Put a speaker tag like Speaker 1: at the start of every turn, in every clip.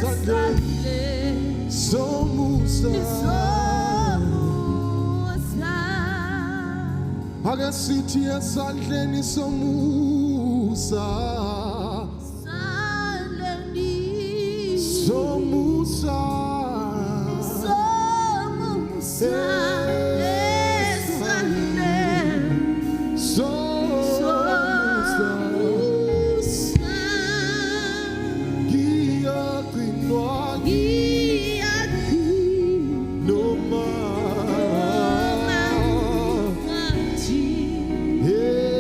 Speaker 1: Esandleni somusa. Ake sithi esandleni somusa. Somusa. Esandleni somusa. Ngiyagcinwa noma yeah.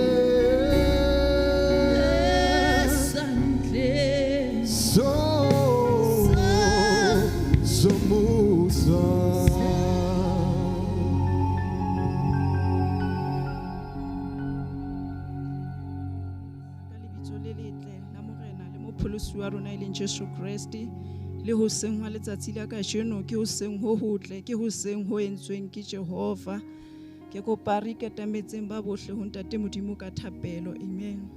Speaker 1: So somusa.
Speaker 2: Ka lebitso le letle la Morena le Mopholosi wa rona e leng Jesu Kreste, le hoseng hwa letsatsi la kajeno ke hoseng ho hotle, ke hoseng ho entsweng ke Jehova. Ke kopa re iketametseng ba bohle ho Ntate Modimo ka thapelo. Amen.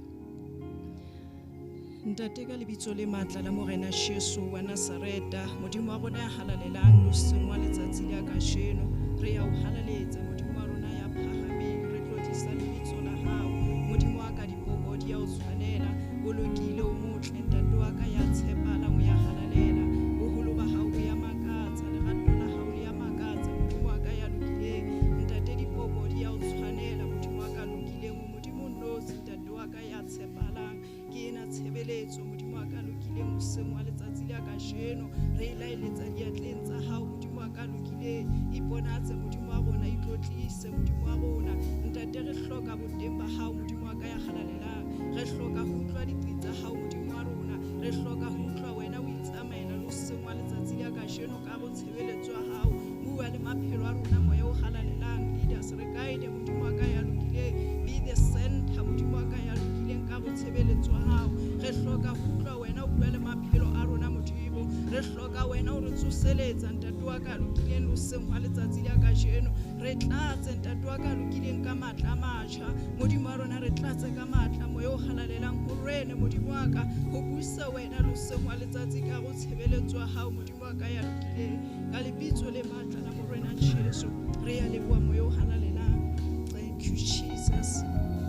Speaker 2: Ntate, ka lebitso le matla la Morena Jesu wa Nazareta, Modimo wa rona ya halalelang, le hoseng wa letsatsi la kajeno re ya o halaletsa, Modimo wa rona ya phahameng, re tlotlisa lebitso la hao. Modimo wa ka, dipoko di ya o tshwanela, o lokile, o motle, Ntate wa ka ya tshepahalang, o ya halalela. Boholo ba hao bo ya makatsa, lerato la hao le ya makatsa, Modimo wa ka ya lokileng. Ntate, dipoko di ya o tshwanela, Modimo wa ka lokileng, o Modimo nnotshi, Ntate wa ka ya tshepahalang. Ke ena tshebeletso, Modimo wa ka lokileng, hoseng wa letsatsi la kajeno re e laeletsa diatleng tsa hao, Modimo wa ka lokileng. Iponatse, Modimo wa rona, itlotlise, Modimo wa rona. Ntate, re hloka boteng ba hao, Modimo wa ka ya halalelang. Re hloka ho utlwa diqi tsa hao, Modimo wa rona. Re hloka ho utlwa wena o itsamaela le hoseng wa letsatsi la kajeno ka ho tshebeletso ya hao. Bua le maphelo a rona, Moya o halalelang. Leaders, re guide, Modimo wa ka ya lokileng. Be the center, Modimo wa ka ya lokileng, ka ho tshebeletso ya hao. Re hloka ho utlwa wena o bua le maphelo a rona, Modimo. Re hloka wena o re tsoseletsa, Ntate wa ka lokileng, le hoseng hwa letsatsi la kajeno. Re tlatse, Ntate wa ka lokileng, ka matla a matjha. Modimo wa rona, re tlatse ka matla, Moya o halalelang, ho rene, Modimo wa ka, ho busa wena le hoseng hwa letsatsi ka ho tshebeletso ya hao, Modimo wa ka ya lokileng. Ka lebitso le matla la Morena Jesu, re ya leboha, Moya o halalelang. Thank you, Jesus.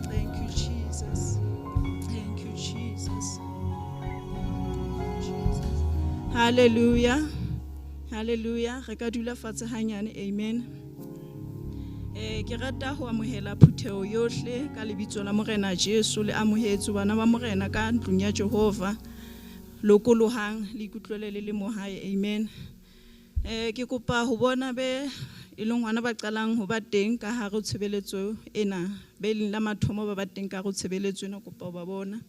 Speaker 2: Thank you, Jesus. Thank you, Jesus. Jesus. Hallelujah. Hallelujah. Re ka dula fatshe hanyane. Amen. Ke rata ho amohela phutheho yohle ka lebitso la Morena Jesu. Le amohetswe, bana ba Morena, ka ntlong ya Jehova. Lokolohang, le ikutlwele le le mo hae. Amen. Ke kopa ho bona be e leng hona ba qalang ho ba teng ka hare ho tshebeletso ena, be leng la mathomo ba ba teng ka hare ho tshebeletso ena, kopa ho ba bona.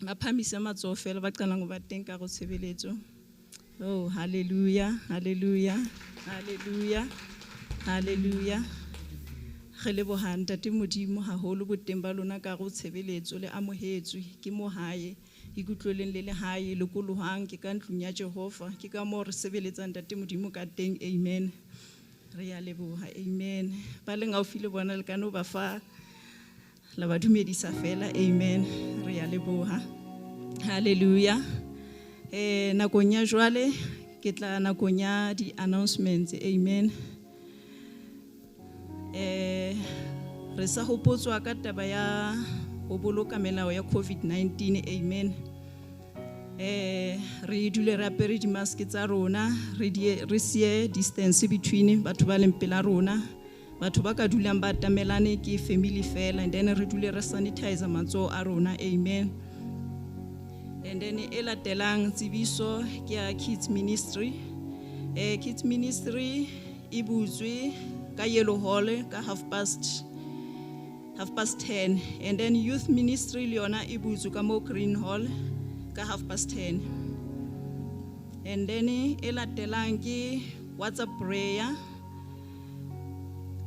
Speaker 2: Ba phahamise matsoho feela ba qalang ho ba teng ka hare ho tshebeletso. Oh, hallelujah, hallelujah, hallelujah, hallelujah. Re leboha Ntate Modimo haholo boteng ba lona ka hare ho tshebeletso. Le amohetswe ke mo hae. Ikutlweleng le le hae, lokolohang, ke ka ntlong ya Jehova, ke ka moo re sebeletsang Ntate Modimo ka teng. Amen. Re ya leboha. Amen. Ba leng haufi le bona le ka no ba fa la ba dumedisa fela. Amen. Re ya leboha. Hallelujah. Nakong ya jwale ke tla nakong ya di-announcements. Amen. Re sa hopotswa ka taba ya ho boloka melao ya COVID-19. Amen. Re dule re apere di-mask tsa rona, re siye distance between batho ba leng pela rona. Batho ba ka dulang ba atamelane ke family fela, and then re dule re sanitize matsoho a rona. Amen. And then e latelang tsebiso ke ya Kids Ministry. Kids Ministry e butswe ka Yellow Hall ka half past 10, and then Youth Ministry le yona e butswe ka mo Green Hall ka half past 10. And then e latelang ke WhatsApp prayer.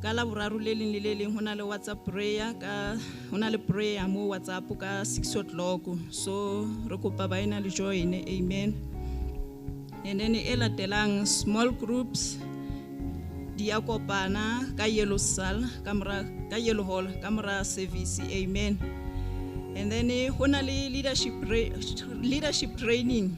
Speaker 2: Ka la boraro le leng le le leng ho na le WhatsApp prayer, ka ho na le prayer mo WhatsApp ka 6 o'clock, so re kopa baena le join. Amen. And then e latelang, small groups di ya kopana ka Yellow Sal ka mora, ka Yellow Hall ka mora service. Amen. And then ho na le leadership training.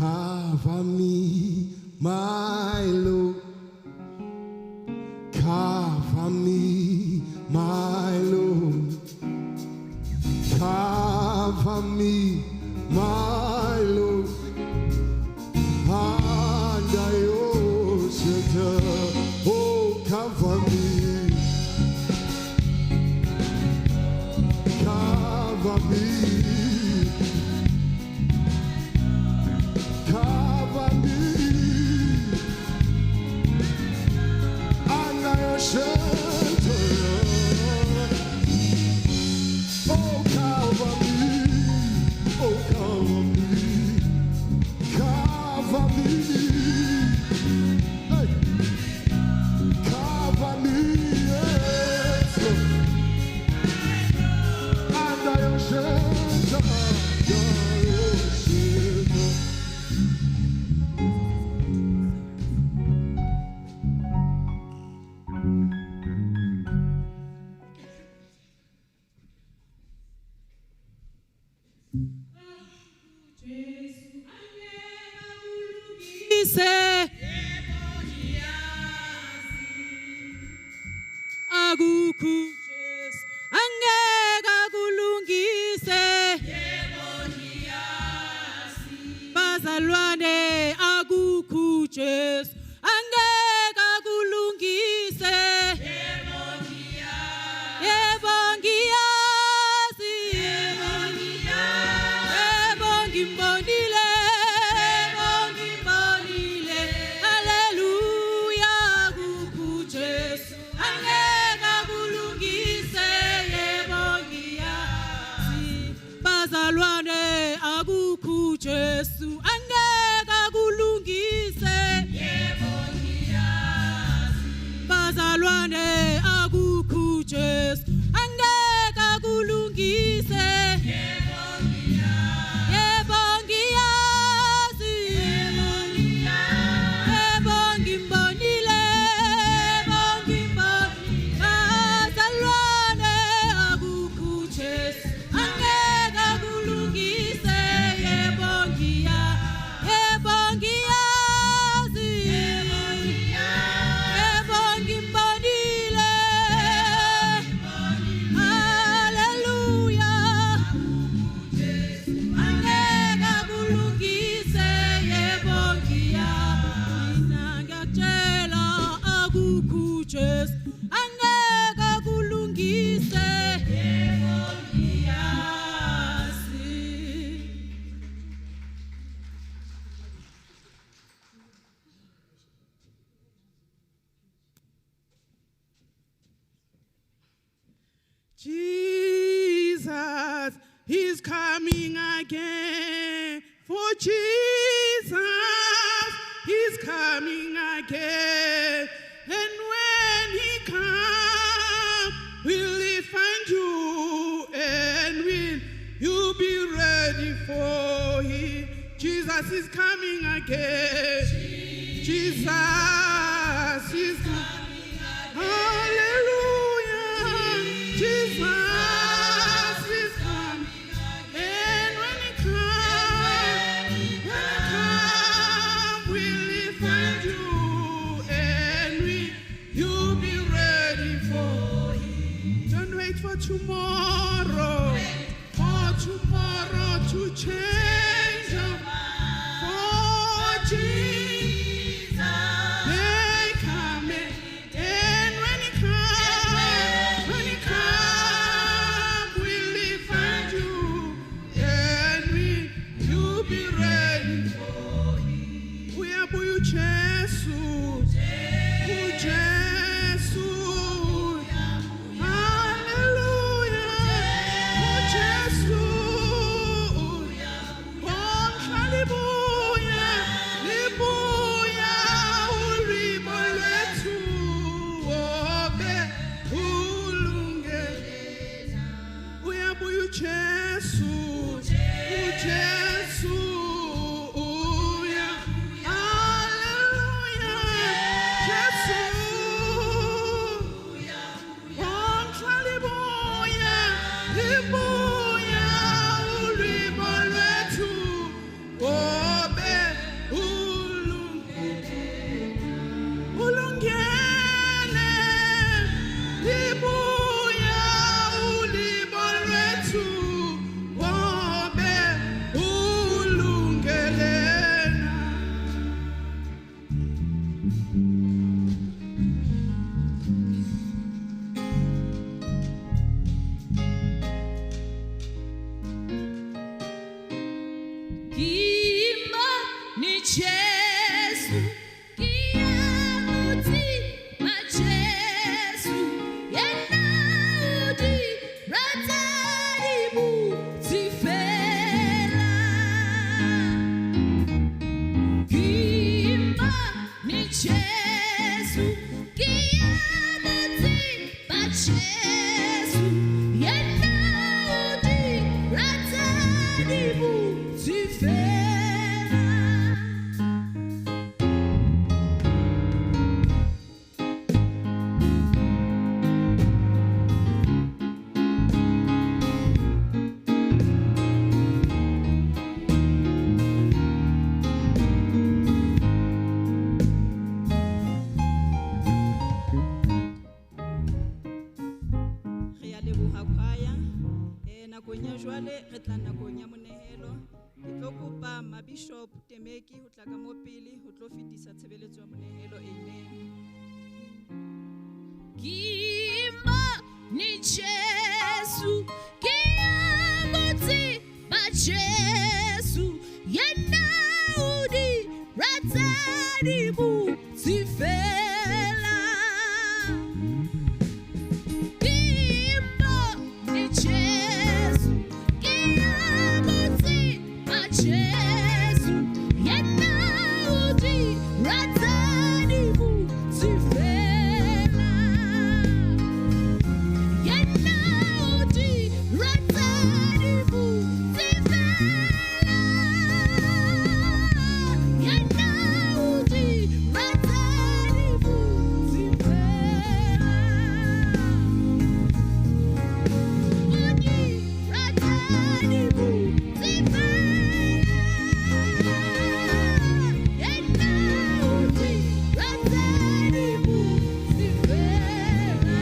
Speaker 1: Cover me, my Lord. Cover me, my Lord. Cover me, my Lord. Under your shelter. Oh, cover me. Cover me. Cover me. Under your shelter. Oh, cover me. Oh, cover me. Cover me. Hey. Cover me, yes, Lord. Under your shelter. Under your shelter.
Speaker 2: Ise akukho Jesu angeke akulungise. Bazalwane, akukho Jesu angeke akulungise. Yebo ngiyazi, yebo ngimbonile, yebo ngimbonile. Haleluya, akukho Jesu angeke akulungise. Yebo ngiyazi, bazalwane, akukho Jesu angeke akulungise. Bazalwane, akukho Jesu angeke akulungise. Yebo ngiyazi, yebo ngimbonile, yebo ngimbonile. Bazalwane, akukho Jesu angeke akulungise. Yebo ngiyazi, yebo ngiyazi, yebo ngimbonile. Haleluya, angeke akulungise. Yebo ngiyazi, ngiyakutshela, akukho Jesu angeke akulungise. Yebo ngiyazi.
Speaker 3: Jesus, he's coming again. For Jesus, he's coming again. And when he comes, will he find you? And will you be ready for him? Jesus is coming again. Jesus is coming. Hallelujah. Jesus is coming. And when he comes, will he find you? And will you be ready for him? Don't wait for tomorrow to change your mind. For Jesus may come
Speaker 2: Nakong ya jwale re tla nakong ya monehelo. Ke tlo kopa Mabishop Temeki ho tla ka mo pele ho tlo fetisa tshebeletso ya monehelo. Amen.
Speaker 4: Ni Jesu, ke a mo tseba Jesu, yena o di rata di botse fela. Ke ni Jesu, ke a mo tseba Jesu, yena o di rata di botse fela. Yena o di rata di botse fela. Yena o di rata di botse fela. O di rata di botse fela. Yena o di rata di botse fela.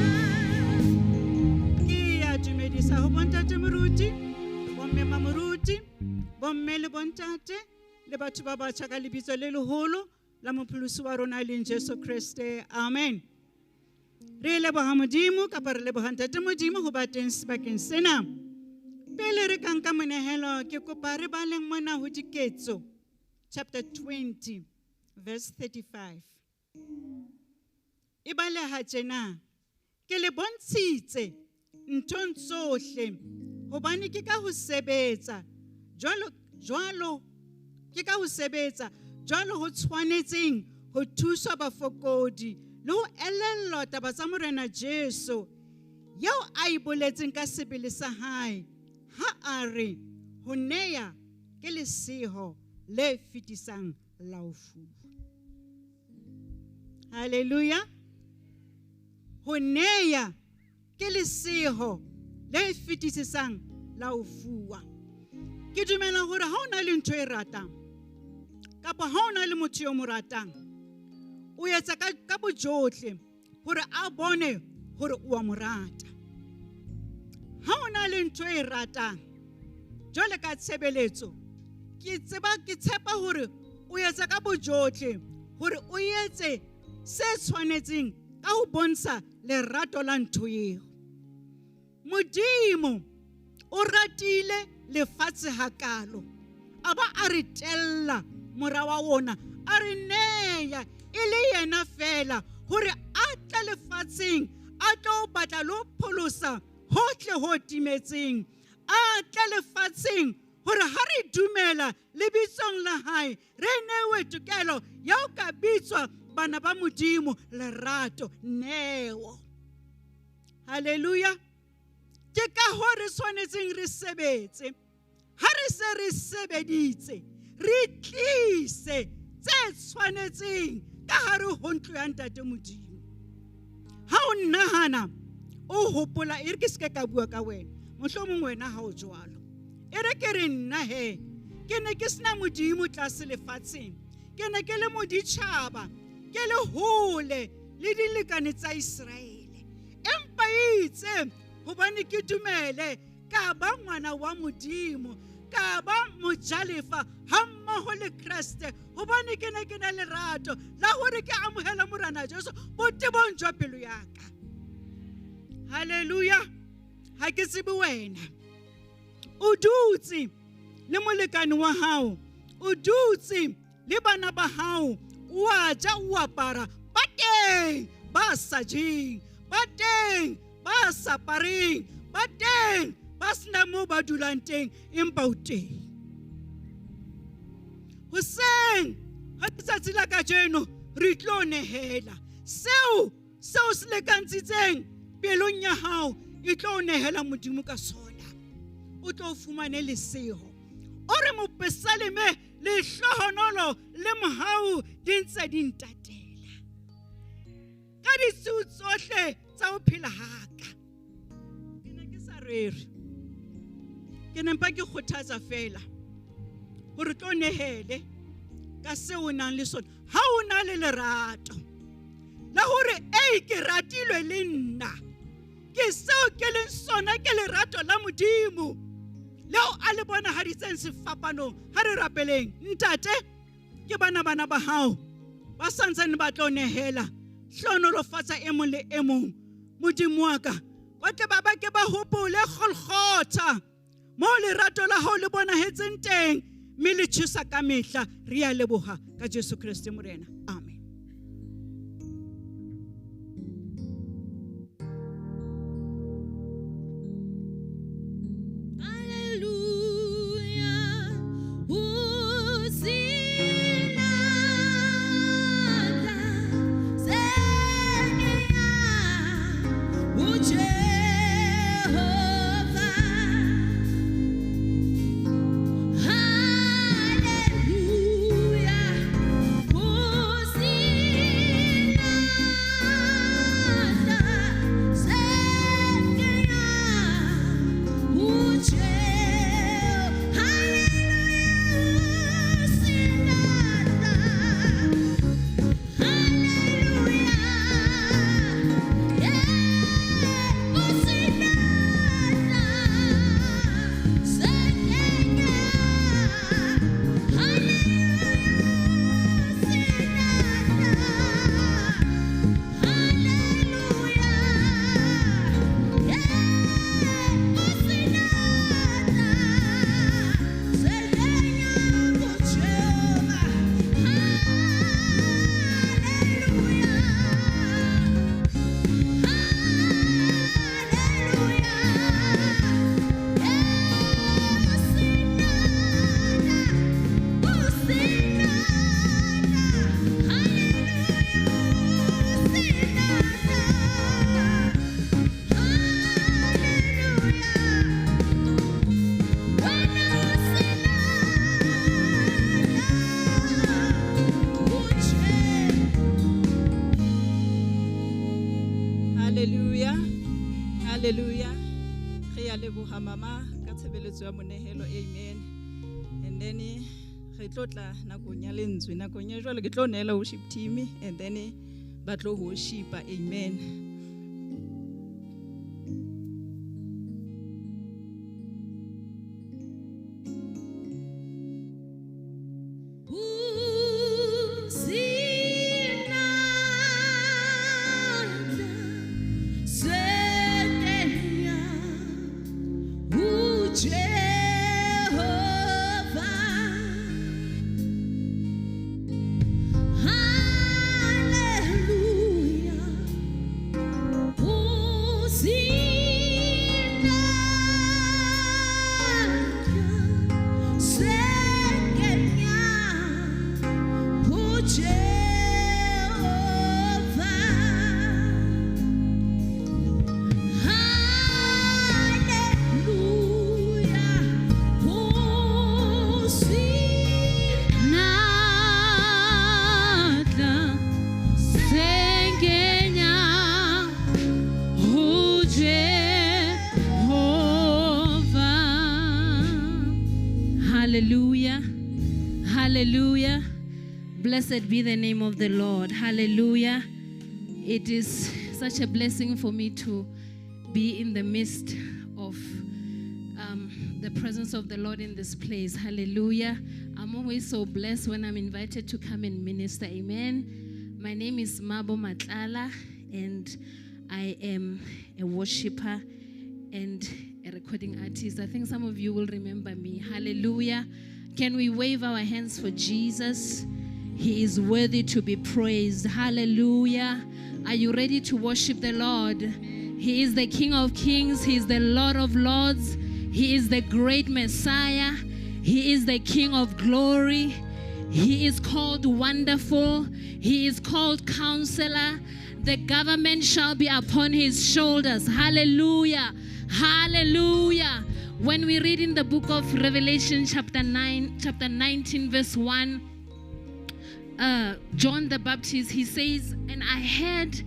Speaker 5: Ke ya dumedisa ho bontate moruti, bomme mamoruti, bomme le bontate le batho ba batjha ka lebitso le leholo la mopholosi wa rona e leng Jesu Kreste. Amen. Re leboha Modimo kapa re leboha Ntate Modimo ho ba teng sebakeng sena. Pele re ka nka monehelo, ke kopa re baleng mona ho Diketso chapter 20 verse 35. E baleha tjena: ke le bontshitse nthong tsohle hobane ke ka ho sebetsa jwalo jwalo ke ka ho sebetsa jwalo ho tshwanetseng ho thuswa bafokodi le ho elellwa taba tsa Morena Jesu eo a e boletseng ka sebele sa hae ha a re ho neya ke leseho le fetisang la ho fuwa. Hallelujah. Ho neya ke leseho le fetisisang la ho fuwa. Ke dumela hore ha o na le ntho e ratang kapa ha o na le motho yo mo ratang, o etsa ka bojohle hore a bone hore o a mo rata. Ha o na le ntho e ratang jwale ka tshebeletso, ke tseba ke tshepa hore o etsa ka bojohle hore o etse se tshwanetseng ka ho bontsha lerato la ntho eo. Modimo o ratile lefatshe hakalo, a ba a re tella mora wa wona, a re neya e le yena fela hore a tle lefatsheng a tlo batla le ho pholosa hohle ho timetseng. A tle lefatsheng hore ha re dumela lebitsong la hae re newe tokelo ya ho ka bitswa bana ba Modimo. Lerato, neo. Hallelujah. Ke ka hoo re tshwanetseng re sebetse. Ha re se re sebeditse, re tlise tse tshwanetseng ka hare ho ntlo ya Ntate Modimo. Ha o nahana, o hopola, e re ke seke ka bua ka wena, mohlomong wena ha o jwalo. E re ke re nna he, ke ne ke sena Modimo tlase lefatsheng, ke ne ke le moditjhaba, ke le hole le dilekane tsa Israele. Empa itse hobane ke dumele ka ba ngwana wa Modimo, ka ba mojalefa hammoho le Kreste, hobane ke ne ke na lerato la hore ke amohela Morena Jesu botebong jwa pelo ya ka. Hallelujah. Ha ke tsebe wena o dutse le molekane wa hao, o dutse le bana ba hao, o a ja, o apara, ba teng ba sa jeng, ba teng ba sa apareng, ba teng ba sena moo ba dulang teng, empa o teng. Hoseng ha letsatsi la kajeno re tlo nehela seo seo se lekantshitseng pelong ya hao, e tlo nehela Modimo ka sona, o tlo fumane leseho. O re mopesaleme, lehlohonolo le mohau di ntse di ntatela ka ditshiu tsohle tsa ho phela ha ka. Ke ne ke sa rere, ke ne mpa ke kgothatsa fela hore tlo nehele ka seo o nang le sona. Ha o na le lerato la hore ei ke ratilwe le nna, ke seo ke leng sona, ke lerato la Modimo. leo a le bonahaditseng sefapanong. Ha re rapeleng. Ntate, ke bana bana ba hao ba santsane ba tlo nehela. Hlohonolofatsa e mong le e mong. Modimo wa ka, ba tle ba ke ba hopole Golgotha mo lerato la hao le bonahetseng teng, mme le tjhesa ka mehla. Re a leboha ka Jesu Kreste Morena. Amen.
Speaker 4: Hallelujah. Usinata Senya uJehova. Hallelujah. Usinata Senya uJehova. Hallelujah. Usinata. Hallelujah. Yeah. Usinata Senya. Hallelujah. Usinata. Hallelujah. Yeah. Usinata Senya uJehova. Hallelujah.
Speaker 2: Hallelujah. Hallelujah. Re a leboha mama ka tshebeletso ya monehelo. Amen. And then re tlo tla nakong ya lentswe. Nakong ya jwale ke tlo neela worship team and then ba tlo worshipa. Amen.
Speaker 4: Usinata Senya uJehova. Hallelujah. Usinata Senya uJehova. Hallelujah.
Speaker 6: Usinata Sengenya uJehova. Hallelujah. Hallelujah. Blessed be the name of the Lord. Hallelujah. It is such a blessing for me to be in the midst of the presence of the Lord in this place. Hallelujah. I'm always so blessed when I'm invited to come and minister. Amen. My name is Mabo Matlala, and I am a worshiper and a recording artist. I think some of you will remember me. Hallelujah. Can we wave our hands for Jesus? He is worthy to be praised. Hallelujah. Are you ready to worship the Lord? He is the King of Kings. He is the Lord of Lords. He is the great Messiah. He is the King of Glory. He is called Wonderful. He is called Counselor. The government shall be upon his shoulders. Hallelujah. Hallelujah. When we read in the book of Revelation chapter 9, chapter 19, verse 1, John the Baptist, he says, "And I heard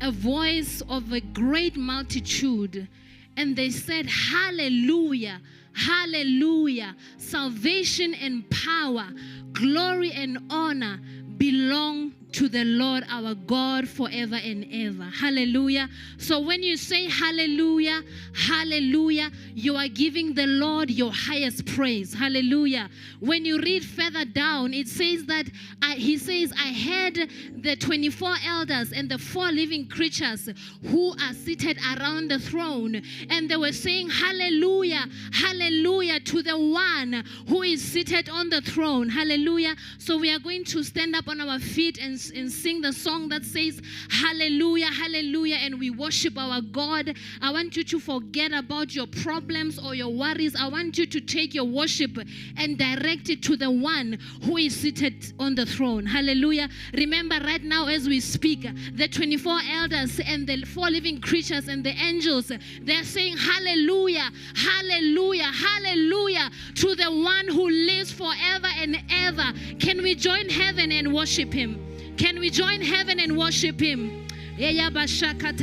Speaker 6: a voice of a great multitude, and they said, Hallelujah, hallelujah, salvation and power, glory and honor belong to the Lord our God forever and ever. Hallelujah. So when you say hallelujah, hallelujah, you are giving the Lord your highest praise. Hallelujah. When you read further down, it says that he says, I heard the 24 elders and the 4 living creatures who are seated around the throne, and they were saying hallelujah, hallelujah to the one who is seated on the throne. Hallelujah. So we are going to stand up on our feet and sing the song that says hallelujah, hallelujah, and we worship our God. I want you to forget about your problems or your worries. I want you to take your worship and direct it to the one who is seated on the throne. Hallelujah. Remember, right now as we speak, the 24 elders and the 4 living creatures and the angels, they're saying hallelujah, hallelujah, hallelujah to the one who lives forever and ever. Can we join heaven and worship him? Can we join heaven and worship him? Can you pray strength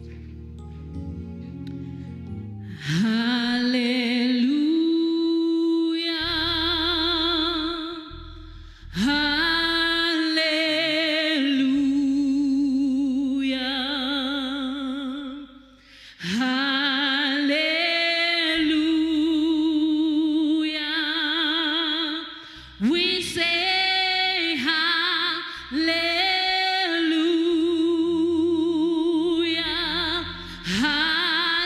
Speaker 6: for me? Hallelujah. Hallelujah. Hallelujah. We say hallelujah, hallelujah,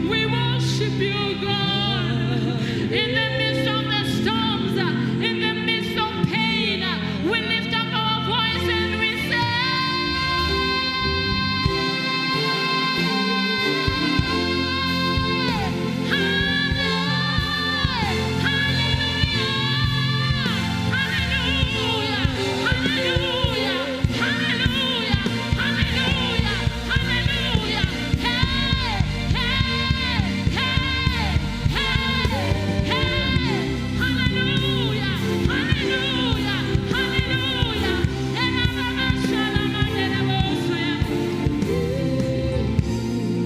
Speaker 6: We worship you, God. In the midst of the storms, in the midst of pain, we lift up our voice and we say, Hallelujah, hallelujah, hallelujah, hallelujah, hallelujah. Hey, hey, hey, hey, hey. Hallelujah, hallelujah, hallelujah.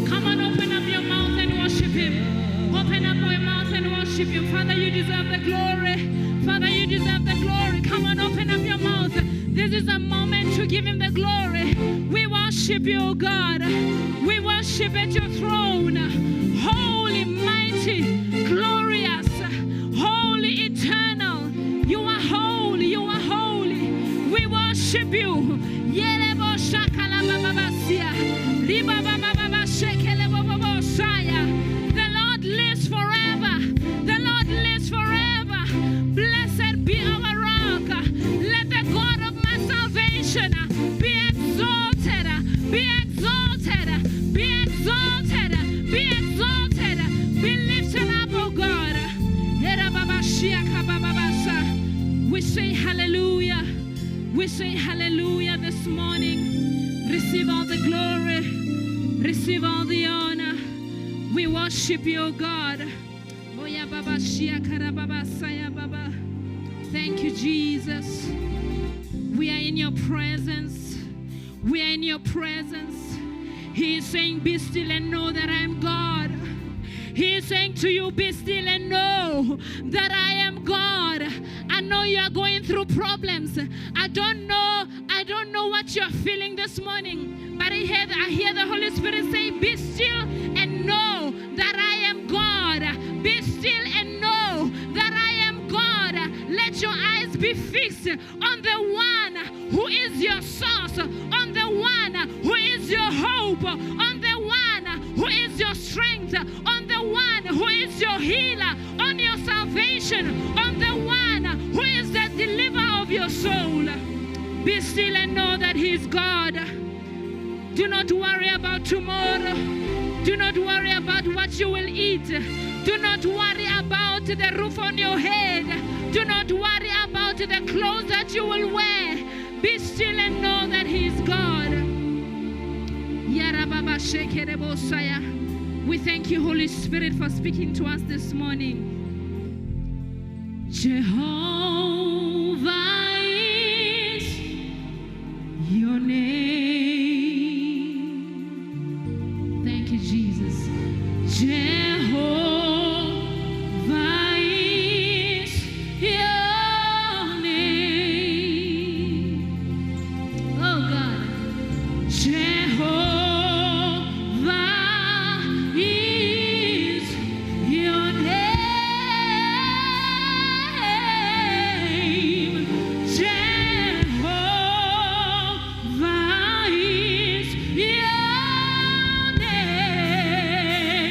Speaker 6: Come on, open up your mouth and worship him. Open up your mouth and worship him. Father, you deserve the glory. Father, you deserve the glory. Come on, open up your mouth. This is a moment to give him the glory. We worship you, God. We worship at your throne. Holy, mighty, glorious, holy, eternal. You are holy. You are holy. We worship you. Yerebo shakala bababasia. Riba bababa shekele bababosaya. The Lord lives forever. The Lord lives forever. Blessed be our rock. Let the God of my salvation be exalted. Be exalted. Be exalted. Be exalted. Be lifted up, O God. We say hallelujah. We say hallelujah this morning. Receive all the glory. Receive all the honor. We worship you, O God. Oya baba shia kara baba saya baba. Thank you, Jesus. We are in your presence. We are in your presence. He is saying, be still and know that I am God. He is saying to you, be still and know that I am God. I know you are going through problems. I don't know what you are feeling this morning. But I hear the Holy Spirit say, be still and know that I am God. Be still and know that I am God. Let your eyes be fixed on the one who is your source, on the one who is your hope, on the one who is your strength, on the one who is your healer, on your salvation, on the one who is the deliverer of your soul. Be still and know that He is God. Do not worry about tomorrow. Do not worry about what you will eat. Do not worry about the roof on your head. Do not worry about the clothes that you will wear. Be still and know that He is God. We thank you, Holy Spirit, for speaking to us this morning. Jehovah is your name. Thank you, Jesus. Jehovah is your name. Oh God. Jehovah is your name. Jehovah is your name.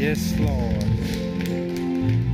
Speaker 7: Yes, Lord.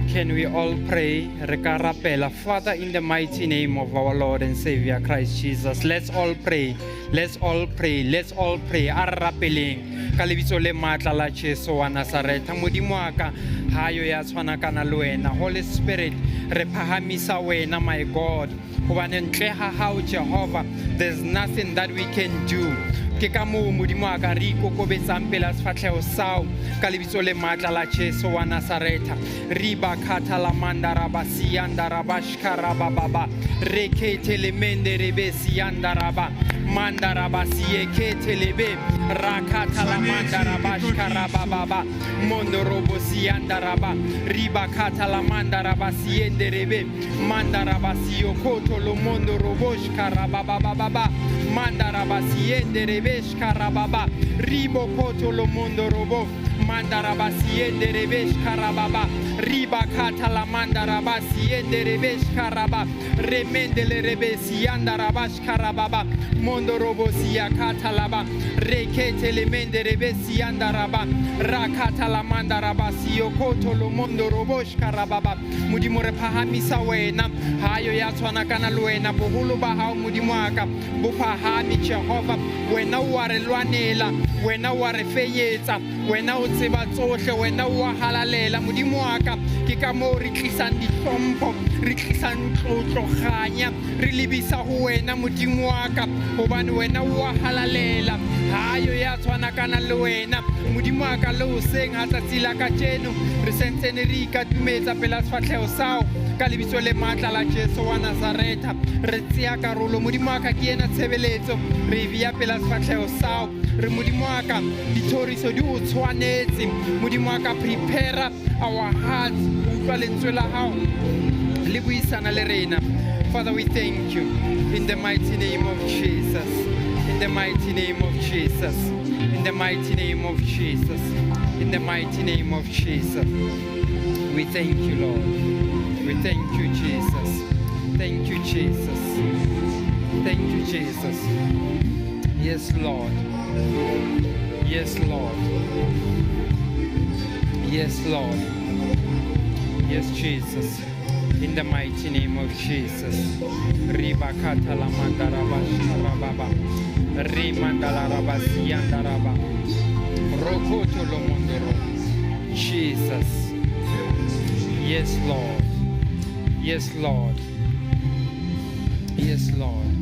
Speaker 7: Can we all pray? Re ka rapela. Father, in the mighty name of our Lord and Savior Christ Jesus, let's all pray. Let's all pray. Let's all pray. A re rapeleng ka lebitso le matla la Jesu wa Nazaretha. Modimo wa ka, ha yo ya tshwanakana le wena. Holy Spirit, re phahamisa wena, my God. Hobane ntle ha hao, Jehovah, there's nothing that we can do. Ke ka moo Modimo a ka re ikokobetsang pela sefahleho sao ka lebitso le matla la Jesu wa Nazaretha. Riba khatha la mandara ba siyanda ba shkara ba ba ba rekete le mende rebe siyanda raba mandara ba siyekete lebe rakatha la mandara ba shkara ba ba ba mondo robo siyanda raba riba khatha la mandara ba siyende rebe mandara ba siyokoto lo mondo robo shkara ba ba ba ba ba mandara ba siyende rebe shkara ba ba ribo koto lo mondo robo mandara ba siyende rebe shkara ba ba riba khatha la mandara ba siyende rebe shkara ba remende le rebe siyanda raba shkara ba ba mondo robo siya khatha la ba rekete le mende rebe siyanda raba rakatha la mandara ba siyokoto lo mondo robo shkara ba ba. Modimo re phahamisa wena, ha yo ya tshwanakana le wena, boholo ba hao Modimo wa ka bo phahame Jehova. Wena o wa re lwanela, wena o wa re fenyetsa, wena o tseba tsohle, wena o wa halalela Modimo wa ka. Ke ka moo re tlisang dihlompho, re tlisang tlotlo, kganya, re lebisa ho wena Modimo wa ka, hobane wena o wa halalela. Ha yo ya tshwanakana le wena Modimo wa ka. Le hoseng ha tsatsi la kajeno re sentsene re ikatumetsa pela sefahleho sao ka lebitso le matla la Jesu wa Nazaretha. Re tseya karolo Modimo wa ka, ke ena tshebeletso re e beya pela sefahleho sao. Re Modimo wa ka, dithoriso di o tshwanetse Modimo wa ka. Prepare our hearts ho utlwa lentswe la hao le buisana le rena. Father, we thank you in the mighty name of Jesus. In the mighty name of Jesus. In the mighty name of Jesus. In the mighty name of Jesus. We thank you, Lord. We thank you, Jesus. Thank you, Jesus. Thank you, Jesus. Yes, Lord. Yes, Lord. Yes, Lord. Yes, Jesus. In the mighty name of Jesus. Riba kata la mandara ba sharababa. Rimandala raba siyandaraba. Rokoto lo mondoro. Jesus. Yes, Lord. Yes, Lord. Yes, Lord.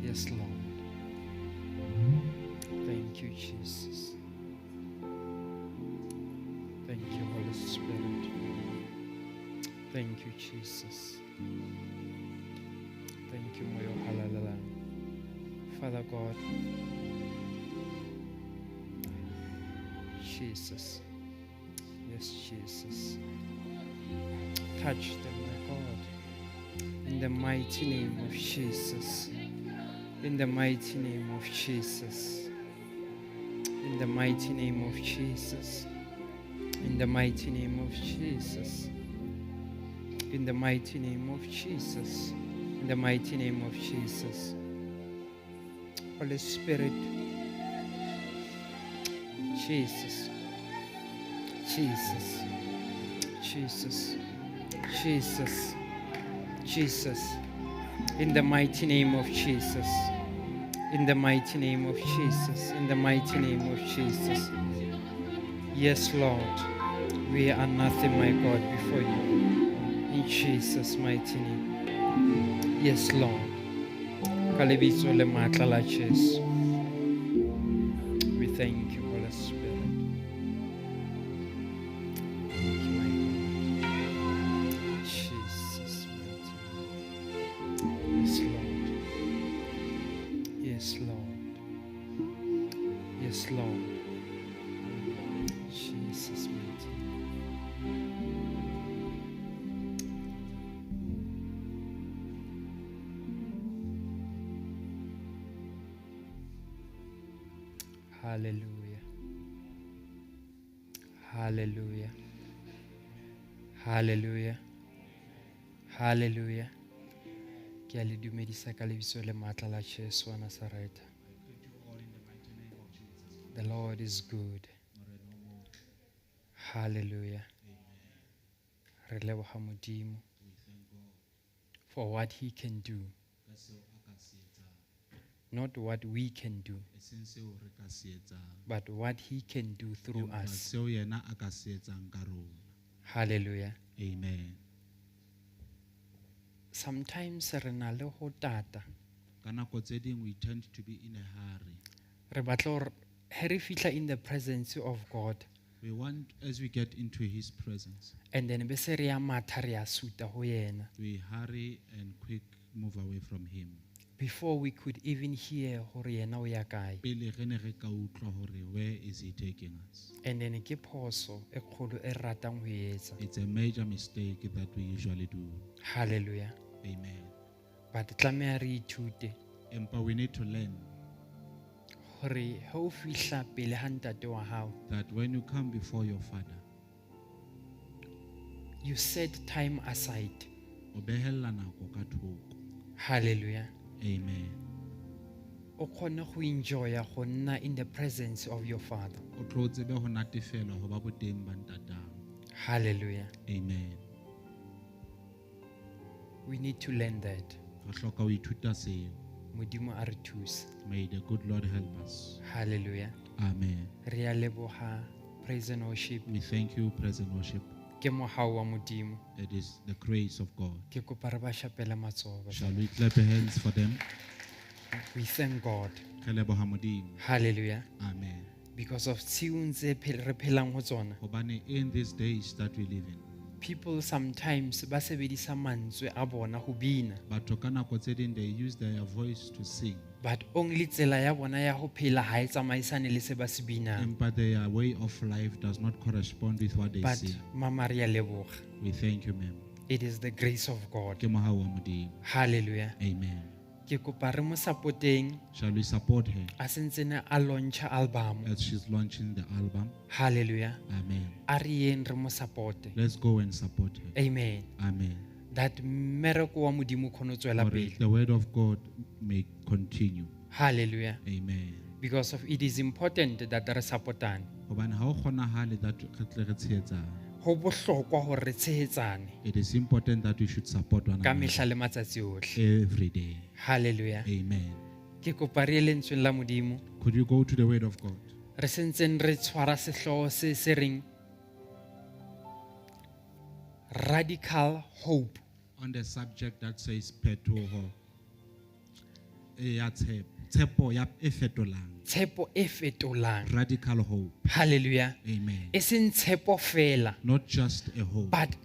Speaker 7: Yes, Lord. Thank you, Jesus. Thank you, Holy Spirit. Thank you, Jesus. Thank you, Moyo Halala. Father God, Jesus. Yes, Jesus. Touch them, my God. In the mighty name of Jesus. In the mighty name of Jesus. In the mighty name of Jesus. In the mighty name of Jesus. In the mighty name of Jesus. In the mighty name of Jesus. Holy Spirit. Jesus. Jesus. Jesus. Jesus. Jesus. In the mighty name of Jesus. In the mighty name of Jesus. In the mighty name of Jesus. Yes, Lord. We are nothing, my God, before you. In Jesus' mighty name. Yes, Lord. Ka lebitso le matla la Jesu. We thank you, Holy Spirit. Thank you, my God. Jesus' mighty name. Yes, Lord. Yes, Lord. Yes, Lord. Jesus' mighty name. Hallelujah. Hallelujah. Hallelujah. Hallelujah. Ke a le dumedisa ka lebitso le matla la Jesu wa Nazaretha. The Lord is good. Hallelujah. Re leboha Modimo for what he can do,
Speaker 8: Ka seo a ka se etsang.
Speaker 7: not what we can do,
Speaker 8: E seng seo re ka se etsang.
Speaker 7: but what he can do through
Speaker 8: Empa
Speaker 7: us.
Speaker 8: seo yena a ka se etsang ka rona.
Speaker 7: Hallelujah.
Speaker 8: Amen.
Speaker 7: Sometimes re na le ho tata.
Speaker 8: Ka nako tse ding we tend to be in a hurry.
Speaker 7: Re batla hore he re fihla in the presence of God
Speaker 8: We want, as we get into his presence,
Speaker 7: and then be se re ya matha re ya suta ho yena
Speaker 8: we hurry and quick move away from him.
Speaker 7: before we could even hear hore yena o ya kae.
Speaker 8: Pele re ne re ka utlwa hore where is he taking us?
Speaker 7: And then ke phoso e kgolo e re ratang ho e etsa.
Speaker 8: It's a major mistake that we usually do.
Speaker 7: Hallelujah.
Speaker 8: Amen.
Speaker 7: But tlameha re ithute
Speaker 8: Empa we need to learn
Speaker 7: hore ha o fihla pele ha ntate wa hao,
Speaker 8: that when you come before your father,
Speaker 7: you set time aside.
Speaker 8: o behella nako ka thoko.
Speaker 7: Hallelujah.
Speaker 8: Amen.
Speaker 7: O kgone go enjoya go nna in the presence of your father.
Speaker 8: O tlo tsebe ho natefelwa ho ba boteng ba ntatao.
Speaker 7: Hallelujah.
Speaker 8: Amen.
Speaker 7: We need to learn that.
Speaker 8: Re hloka ho ithuta seo.
Speaker 7: Modimo a re thuse.
Speaker 8: May the good Lord help us.
Speaker 7: Hallelujah.
Speaker 8: Amen.
Speaker 7: Re a leboha praise and worship.
Speaker 8: We thank you, praise and worship.
Speaker 7: Ke mohau wa Modimo.
Speaker 8: It is the grace of God.
Speaker 7: Ke kopa re ba shapele matsoho.
Speaker 8: Shall we clap hands for them?
Speaker 7: We thank God.
Speaker 8: Re leboha Modimo.
Speaker 7: Hallelujah.
Speaker 8: Amen.
Speaker 7: Because of tshiung tse re phelang ho tsona.
Speaker 8: Hobane in these days that we live in,
Speaker 7: People sometimes ba sebedisa mantswe a bona ho bina,
Speaker 8: batho ka nako tse ding they use their voice to sing,
Speaker 7: but only tsela ya bona ya ho phela ha e tsamaisane le se ba se binang.
Speaker 8: empa their way of life does not correspond with what they
Speaker 7: But
Speaker 8: sing.
Speaker 7: mama re a leboga.
Speaker 8: We thank you, ma'am.
Speaker 7: It is the grace of God.
Speaker 8: Ke mohau wa Modimo.
Speaker 7: Hallelujah.
Speaker 8: Amen.
Speaker 7: Ke kopa re mo support-eng
Speaker 8: Shall we support her
Speaker 7: a sentsene a launcha album.
Speaker 8: as she's launching the album?
Speaker 7: Hallelujah.
Speaker 8: Amen.
Speaker 7: A re yeng re mo support-e.
Speaker 8: Let's go and support her.
Speaker 7: Amen.
Speaker 8: Amen.
Speaker 7: That mmereko wa Modimo o kgone ho tswela
Speaker 8: Hore
Speaker 7: pele.
Speaker 8: the word of God may continue.
Speaker 7: Hallelujah.
Speaker 8: Amen.
Speaker 7: Because of it is important that re support-ane.
Speaker 8: Hobane ha ho kgonahale that re tle re tshehetsane.
Speaker 7: Ho bohlokwa hore re tshehetsane
Speaker 8: It is important that we should support one
Speaker 7: ka
Speaker 8: another
Speaker 7: mehla le matsatsi ohle.
Speaker 8: every day.
Speaker 7: Hallelujah.
Speaker 8: Amen.
Speaker 7: Ke kopa re ye lentsweng la Modimo.
Speaker 8: Could you go to the word of God?
Speaker 7: Re sentseng re tshwara sehlooho se se reng radical hope.
Speaker 8: On the subject that says phetoho e ya tshepo, tshepo ya e fetolang.
Speaker 7: Tshepo e fetolang.
Speaker 8: Radical hope.
Speaker 7: Hallelujah.
Speaker 8: Amen.
Speaker 7: E seng tshepo fela,
Speaker 8: Not just a hope,
Speaker 7: but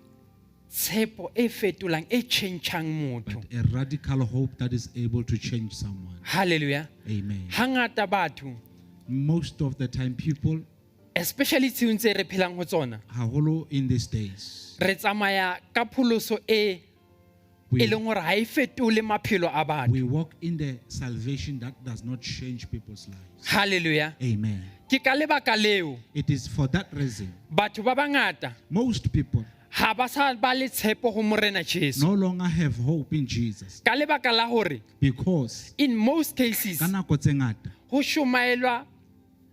Speaker 7: tshepo e fetolang e tjhentjhang motho.
Speaker 8: but a radical hope that is able to change someone.
Speaker 7: Hallelujah.
Speaker 8: Amen.
Speaker 7: Hangata batho,
Speaker 8: Most of the time people,
Speaker 7: especially tshiung tse re phelang ho tsona,
Speaker 8: haholo in these days,
Speaker 7: re tsamaya ka pholoso e e leng hore ha e fetole maphelo a batho.
Speaker 8: we walk in the salvation that does not change people's lives.
Speaker 7: Hallelujah.
Speaker 8: Amen.
Speaker 7: Ke ka lebaka leo
Speaker 8: It is for that reason
Speaker 7: batho ba bangata
Speaker 8: most people
Speaker 7: ha ba sa ba le tshepo ho Morena Jesu.
Speaker 8: no longer have hope in Jesus
Speaker 7: Ka lebaka la hore
Speaker 8: because
Speaker 7: in most cases
Speaker 8: ka nako tse ngata
Speaker 7: ho shumaelwa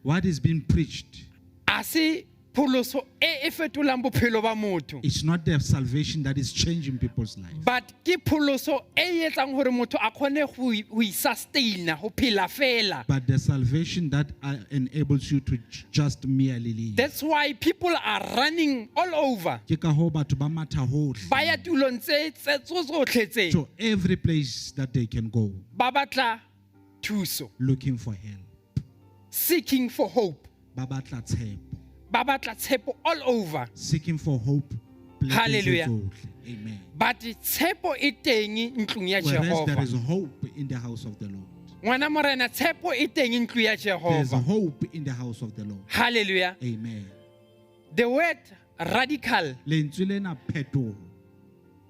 Speaker 8: what is being preached
Speaker 7: a se pholoso e e fetolang bophelo ba motho,
Speaker 8: is not the salvation that is changing people's lives,
Speaker 7: but ke pholoso e etsang hore motho a kgone ho i-sustain-a, ho phela fela.
Speaker 8: but the salvation that enables you to just merely live.
Speaker 7: That's why people are running all over.
Speaker 8: Ke ka hoo batho ba matha hohle
Speaker 7: Ba ya tulong tse tsohle tse
Speaker 8: to every place that they can go
Speaker 7: ba batla thuso,
Speaker 8: looking for help.
Speaker 7: seeking for hope.
Speaker 8: Ba batla tshepo.
Speaker 7: Ba batla tshepo all over.
Speaker 8: Seeking for hope. plekeng tse
Speaker 7: Hallelujah.
Speaker 8: tsohle. Amen.
Speaker 7: But tshepo e teng ntlong ya
Speaker 8: Whereas there
Speaker 7: Jehova.
Speaker 8: is hope in the house of the Lord.
Speaker 7: Ngwana Morena, tshepo e teng ntlo ya
Speaker 8: There's
Speaker 7: Jehova.
Speaker 8: hope in the house of the Lord.
Speaker 7: Hallelujah.
Speaker 8: Amen.
Speaker 7: The word radical
Speaker 8: Lentswe lena phetoho.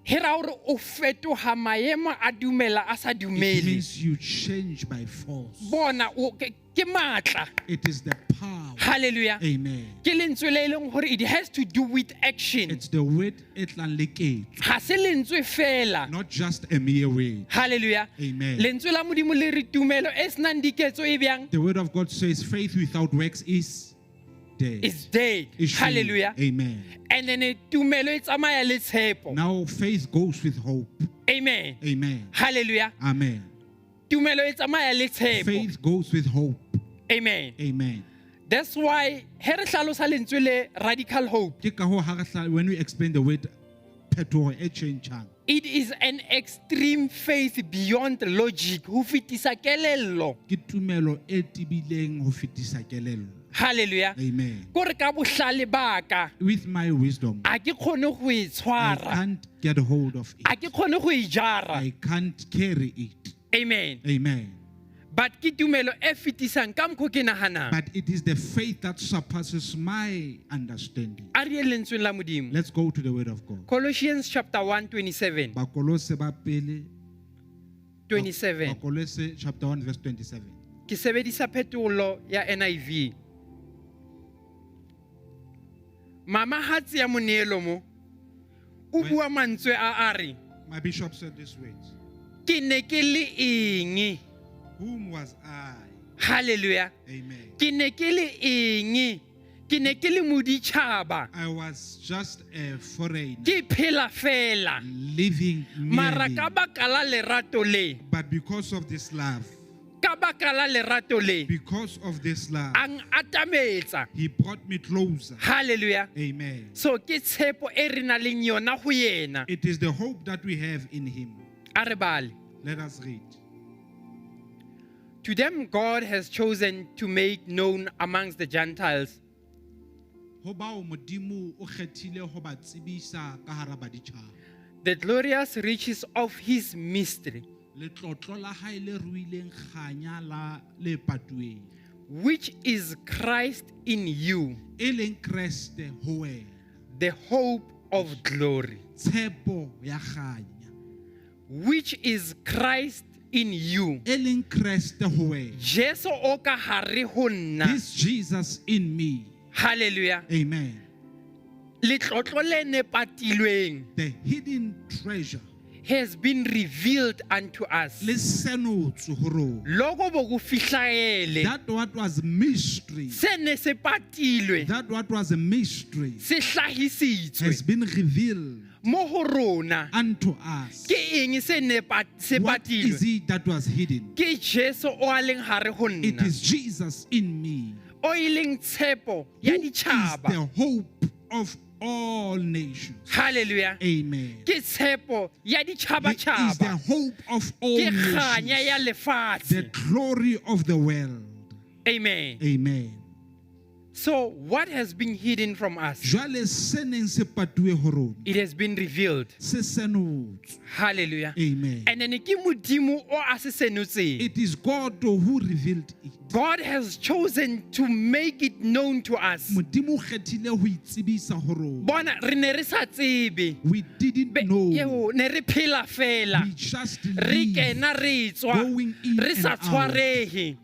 Speaker 7: he ra hore o fetoha maemo a dumela a sa
Speaker 8: It
Speaker 7: dumele.
Speaker 8: means you change by force.
Speaker 7: Bona o ke matla.
Speaker 8: It is the power.
Speaker 7: Hallelujah.
Speaker 8: Amen.
Speaker 7: Ke lentswe le e leng hore it has to do with action.
Speaker 8: It's the word e tlang le ketso,
Speaker 7: Ha se lentswe fela.
Speaker 8: not just a mere word.
Speaker 7: Hallelujah.
Speaker 8: Amen.
Speaker 7: Lentswe la Modimo le re tumelo e senang diketso e bjang?
Speaker 8: The word of God says faith without works is Dead.
Speaker 7: Is dead.
Speaker 8: E shwele.
Speaker 7: Hallelujah.
Speaker 8: Amen.
Speaker 7: And then tumelo e tsamaya le tshepo.
Speaker 8: Now faith goes with hope.
Speaker 7: Amen.
Speaker 8: Amen.
Speaker 7: Hallelujah.
Speaker 8: Amen.
Speaker 7: Tumelo e tsamaya le tshepo.
Speaker 8: Faith goes with hope.
Speaker 7: Amen.
Speaker 8: Amen.
Speaker 7: That's why he re hlalosa lentswe le radical hope,
Speaker 8: Ke ka hoo ha re when we explain the word phetoho e tjhentjhang,
Speaker 7: it is an extreme faith beyond logic. Ho fetisa kelello.
Speaker 8: ke tumelo e tebileng ho fetisa kelello.
Speaker 7: Hallelujah.
Speaker 8: Amen.
Speaker 7: Kore ka bohlale ba ka,
Speaker 8: With my wisdom,
Speaker 7: a ke kgone ho e
Speaker 8: I
Speaker 7: tshwara.
Speaker 8: can't get hold of
Speaker 7: A
Speaker 8: it.
Speaker 7: ke kgone ho e jara.
Speaker 8: I can't carry it.
Speaker 7: Amen.
Speaker 8: Amen.
Speaker 7: But ke tumelo e fetisang ka mokgo ke nahanang.
Speaker 8: But it is the faith that surpasses my understanding.
Speaker 7: A re ye lentsweng la Modimo.
Speaker 8: Let's go to the word of God.
Speaker 7: Colossians chapter 1 27.
Speaker 8: Bakolose ba pele,
Speaker 7: 27.
Speaker 8: Bakolose chapter 1 verse 27.
Speaker 7: Ke sebedisa phetolo ya NIV. Mama ha tseya moneelo mo, o bua mantswe a a re,
Speaker 8: My bishop said these words.
Speaker 7: ke ne ke le eng?
Speaker 8: Whom was I?
Speaker 7: Hallelujah.
Speaker 8: Amen.
Speaker 7: Ke ne ke le eng? Ke ne ke le moditjhaba.
Speaker 8: I was just a foreigner
Speaker 7: Ke phela fela.
Speaker 8: living
Speaker 7: Mara
Speaker 8: merely.
Speaker 7: ka baka la lerato le,
Speaker 8: But because of this love,
Speaker 7: ka baka la lerato le,
Speaker 8: because of this love,
Speaker 7: a atametsa.
Speaker 8: he brought me closer.
Speaker 7: Hallelujah.
Speaker 8: Amen.
Speaker 7: So ke tshepo e re nang le yona ho yena.
Speaker 8: It is the hope that we have in him.
Speaker 7: A re bale.
Speaker 8: Let us read.
Speaker 7: To them God has chosen to make known amongst the Gentiles
Speaker 8: Ho bao Modimo o kgethile ho ba tsebisa ka hara baditjhaba.
Speaker 7: the glorious riches of his mystery,
Speaker 8: Letlotlo la hae le ruileng kganya la le patuweng.
Speaker 7: which is Christ in you,
Speaker 8: E leng Kreste ho wena.
Speaker 7: the hope of glory.
Speaker 8: Tshepo ya kganya.
Speaker 7: Which is Christ in you.
Speaker 8: E leng Kreste ho wena.
Speaker 7: Jesu o ka hare ho nna.
Speaker 8: This Jesus in me.
Speaker 7: Hallelujah.
Speaker 8: Amen.
Speaker 7: Letlotlo le ne patilweng
Speaker 8: The hidden treasure
Speaker 7: has been revealed unto us.
Speaker 8: le senotswe ho rona.
Speaker 7: Loko bo go fihlaele.
Speaker 8: That what was mystery,
Speaker 7: Se ne se patilwe,
Speaker 8: that what was a mystery
Speaker 7: se hlahisitswe
Speaker 8: has been revealed
Speaker 7: mo ho rona.
Speaker 8: unto us.
Speaker 7: Ke eng se ne se
Speaker 8: What is
Speaker 7: patilwe?
Speaker 8: it that was hidden?
Speaker 7: Ke Jesu o a leng hare ho
Speaker 8: It
Speaker 7: nna.
Speaker 8: is Jesus in me.
Speaker 7: O e leng tshepo ya
Speaker 8: Who is
Speaker 7: ditjhaba.
Speaker 8: the hope of all nations.
Speaker 7: Hallelujah.
Speaker 8: Amen.
Speaker 7: Ke tshepo ya
Speaker 8: He is the
Speaker 7: ditjhabatjhaba.
Speaker 8: hope of all
Speaker 7: Ke kganya ya
Speaker 8: nations. The
Speaker 7: lefatshe.
Speaker 8: glory of the world.
Speaker 7: Amen.
Speaker 8: Amen.
Speaker 7: So what has been hidden from us?
Speaker 8: Jwale se neng se patuwe ho rona,
Speaker 7: It has been revealed.
Speaker 8: se senotswe.
Speaker 7: Hallelujah.
Speaker 8: Amen.
Speaker 7: And then ke Modimo o a se senotseng.
Speaker 8: It is God who revealed it.
Speaker 7: God has chosen to make it known to us.
Speaker 8: Modimo o kgethile ho itsebisa ho rona.
Speaker 7: Bona re ne re sa tsebe.
Speaker 8: We didn't know.
Speaker 7: Eo, ne re phela fela.
Speaker 8: We just
Speaker 7: Re
Speaker 8: live
Speaker 7: kena re tswa.
Speaker 8: going in
Speaker 7: Re sa
Speaker 8: and out,
Speaker 7: tshwarehe.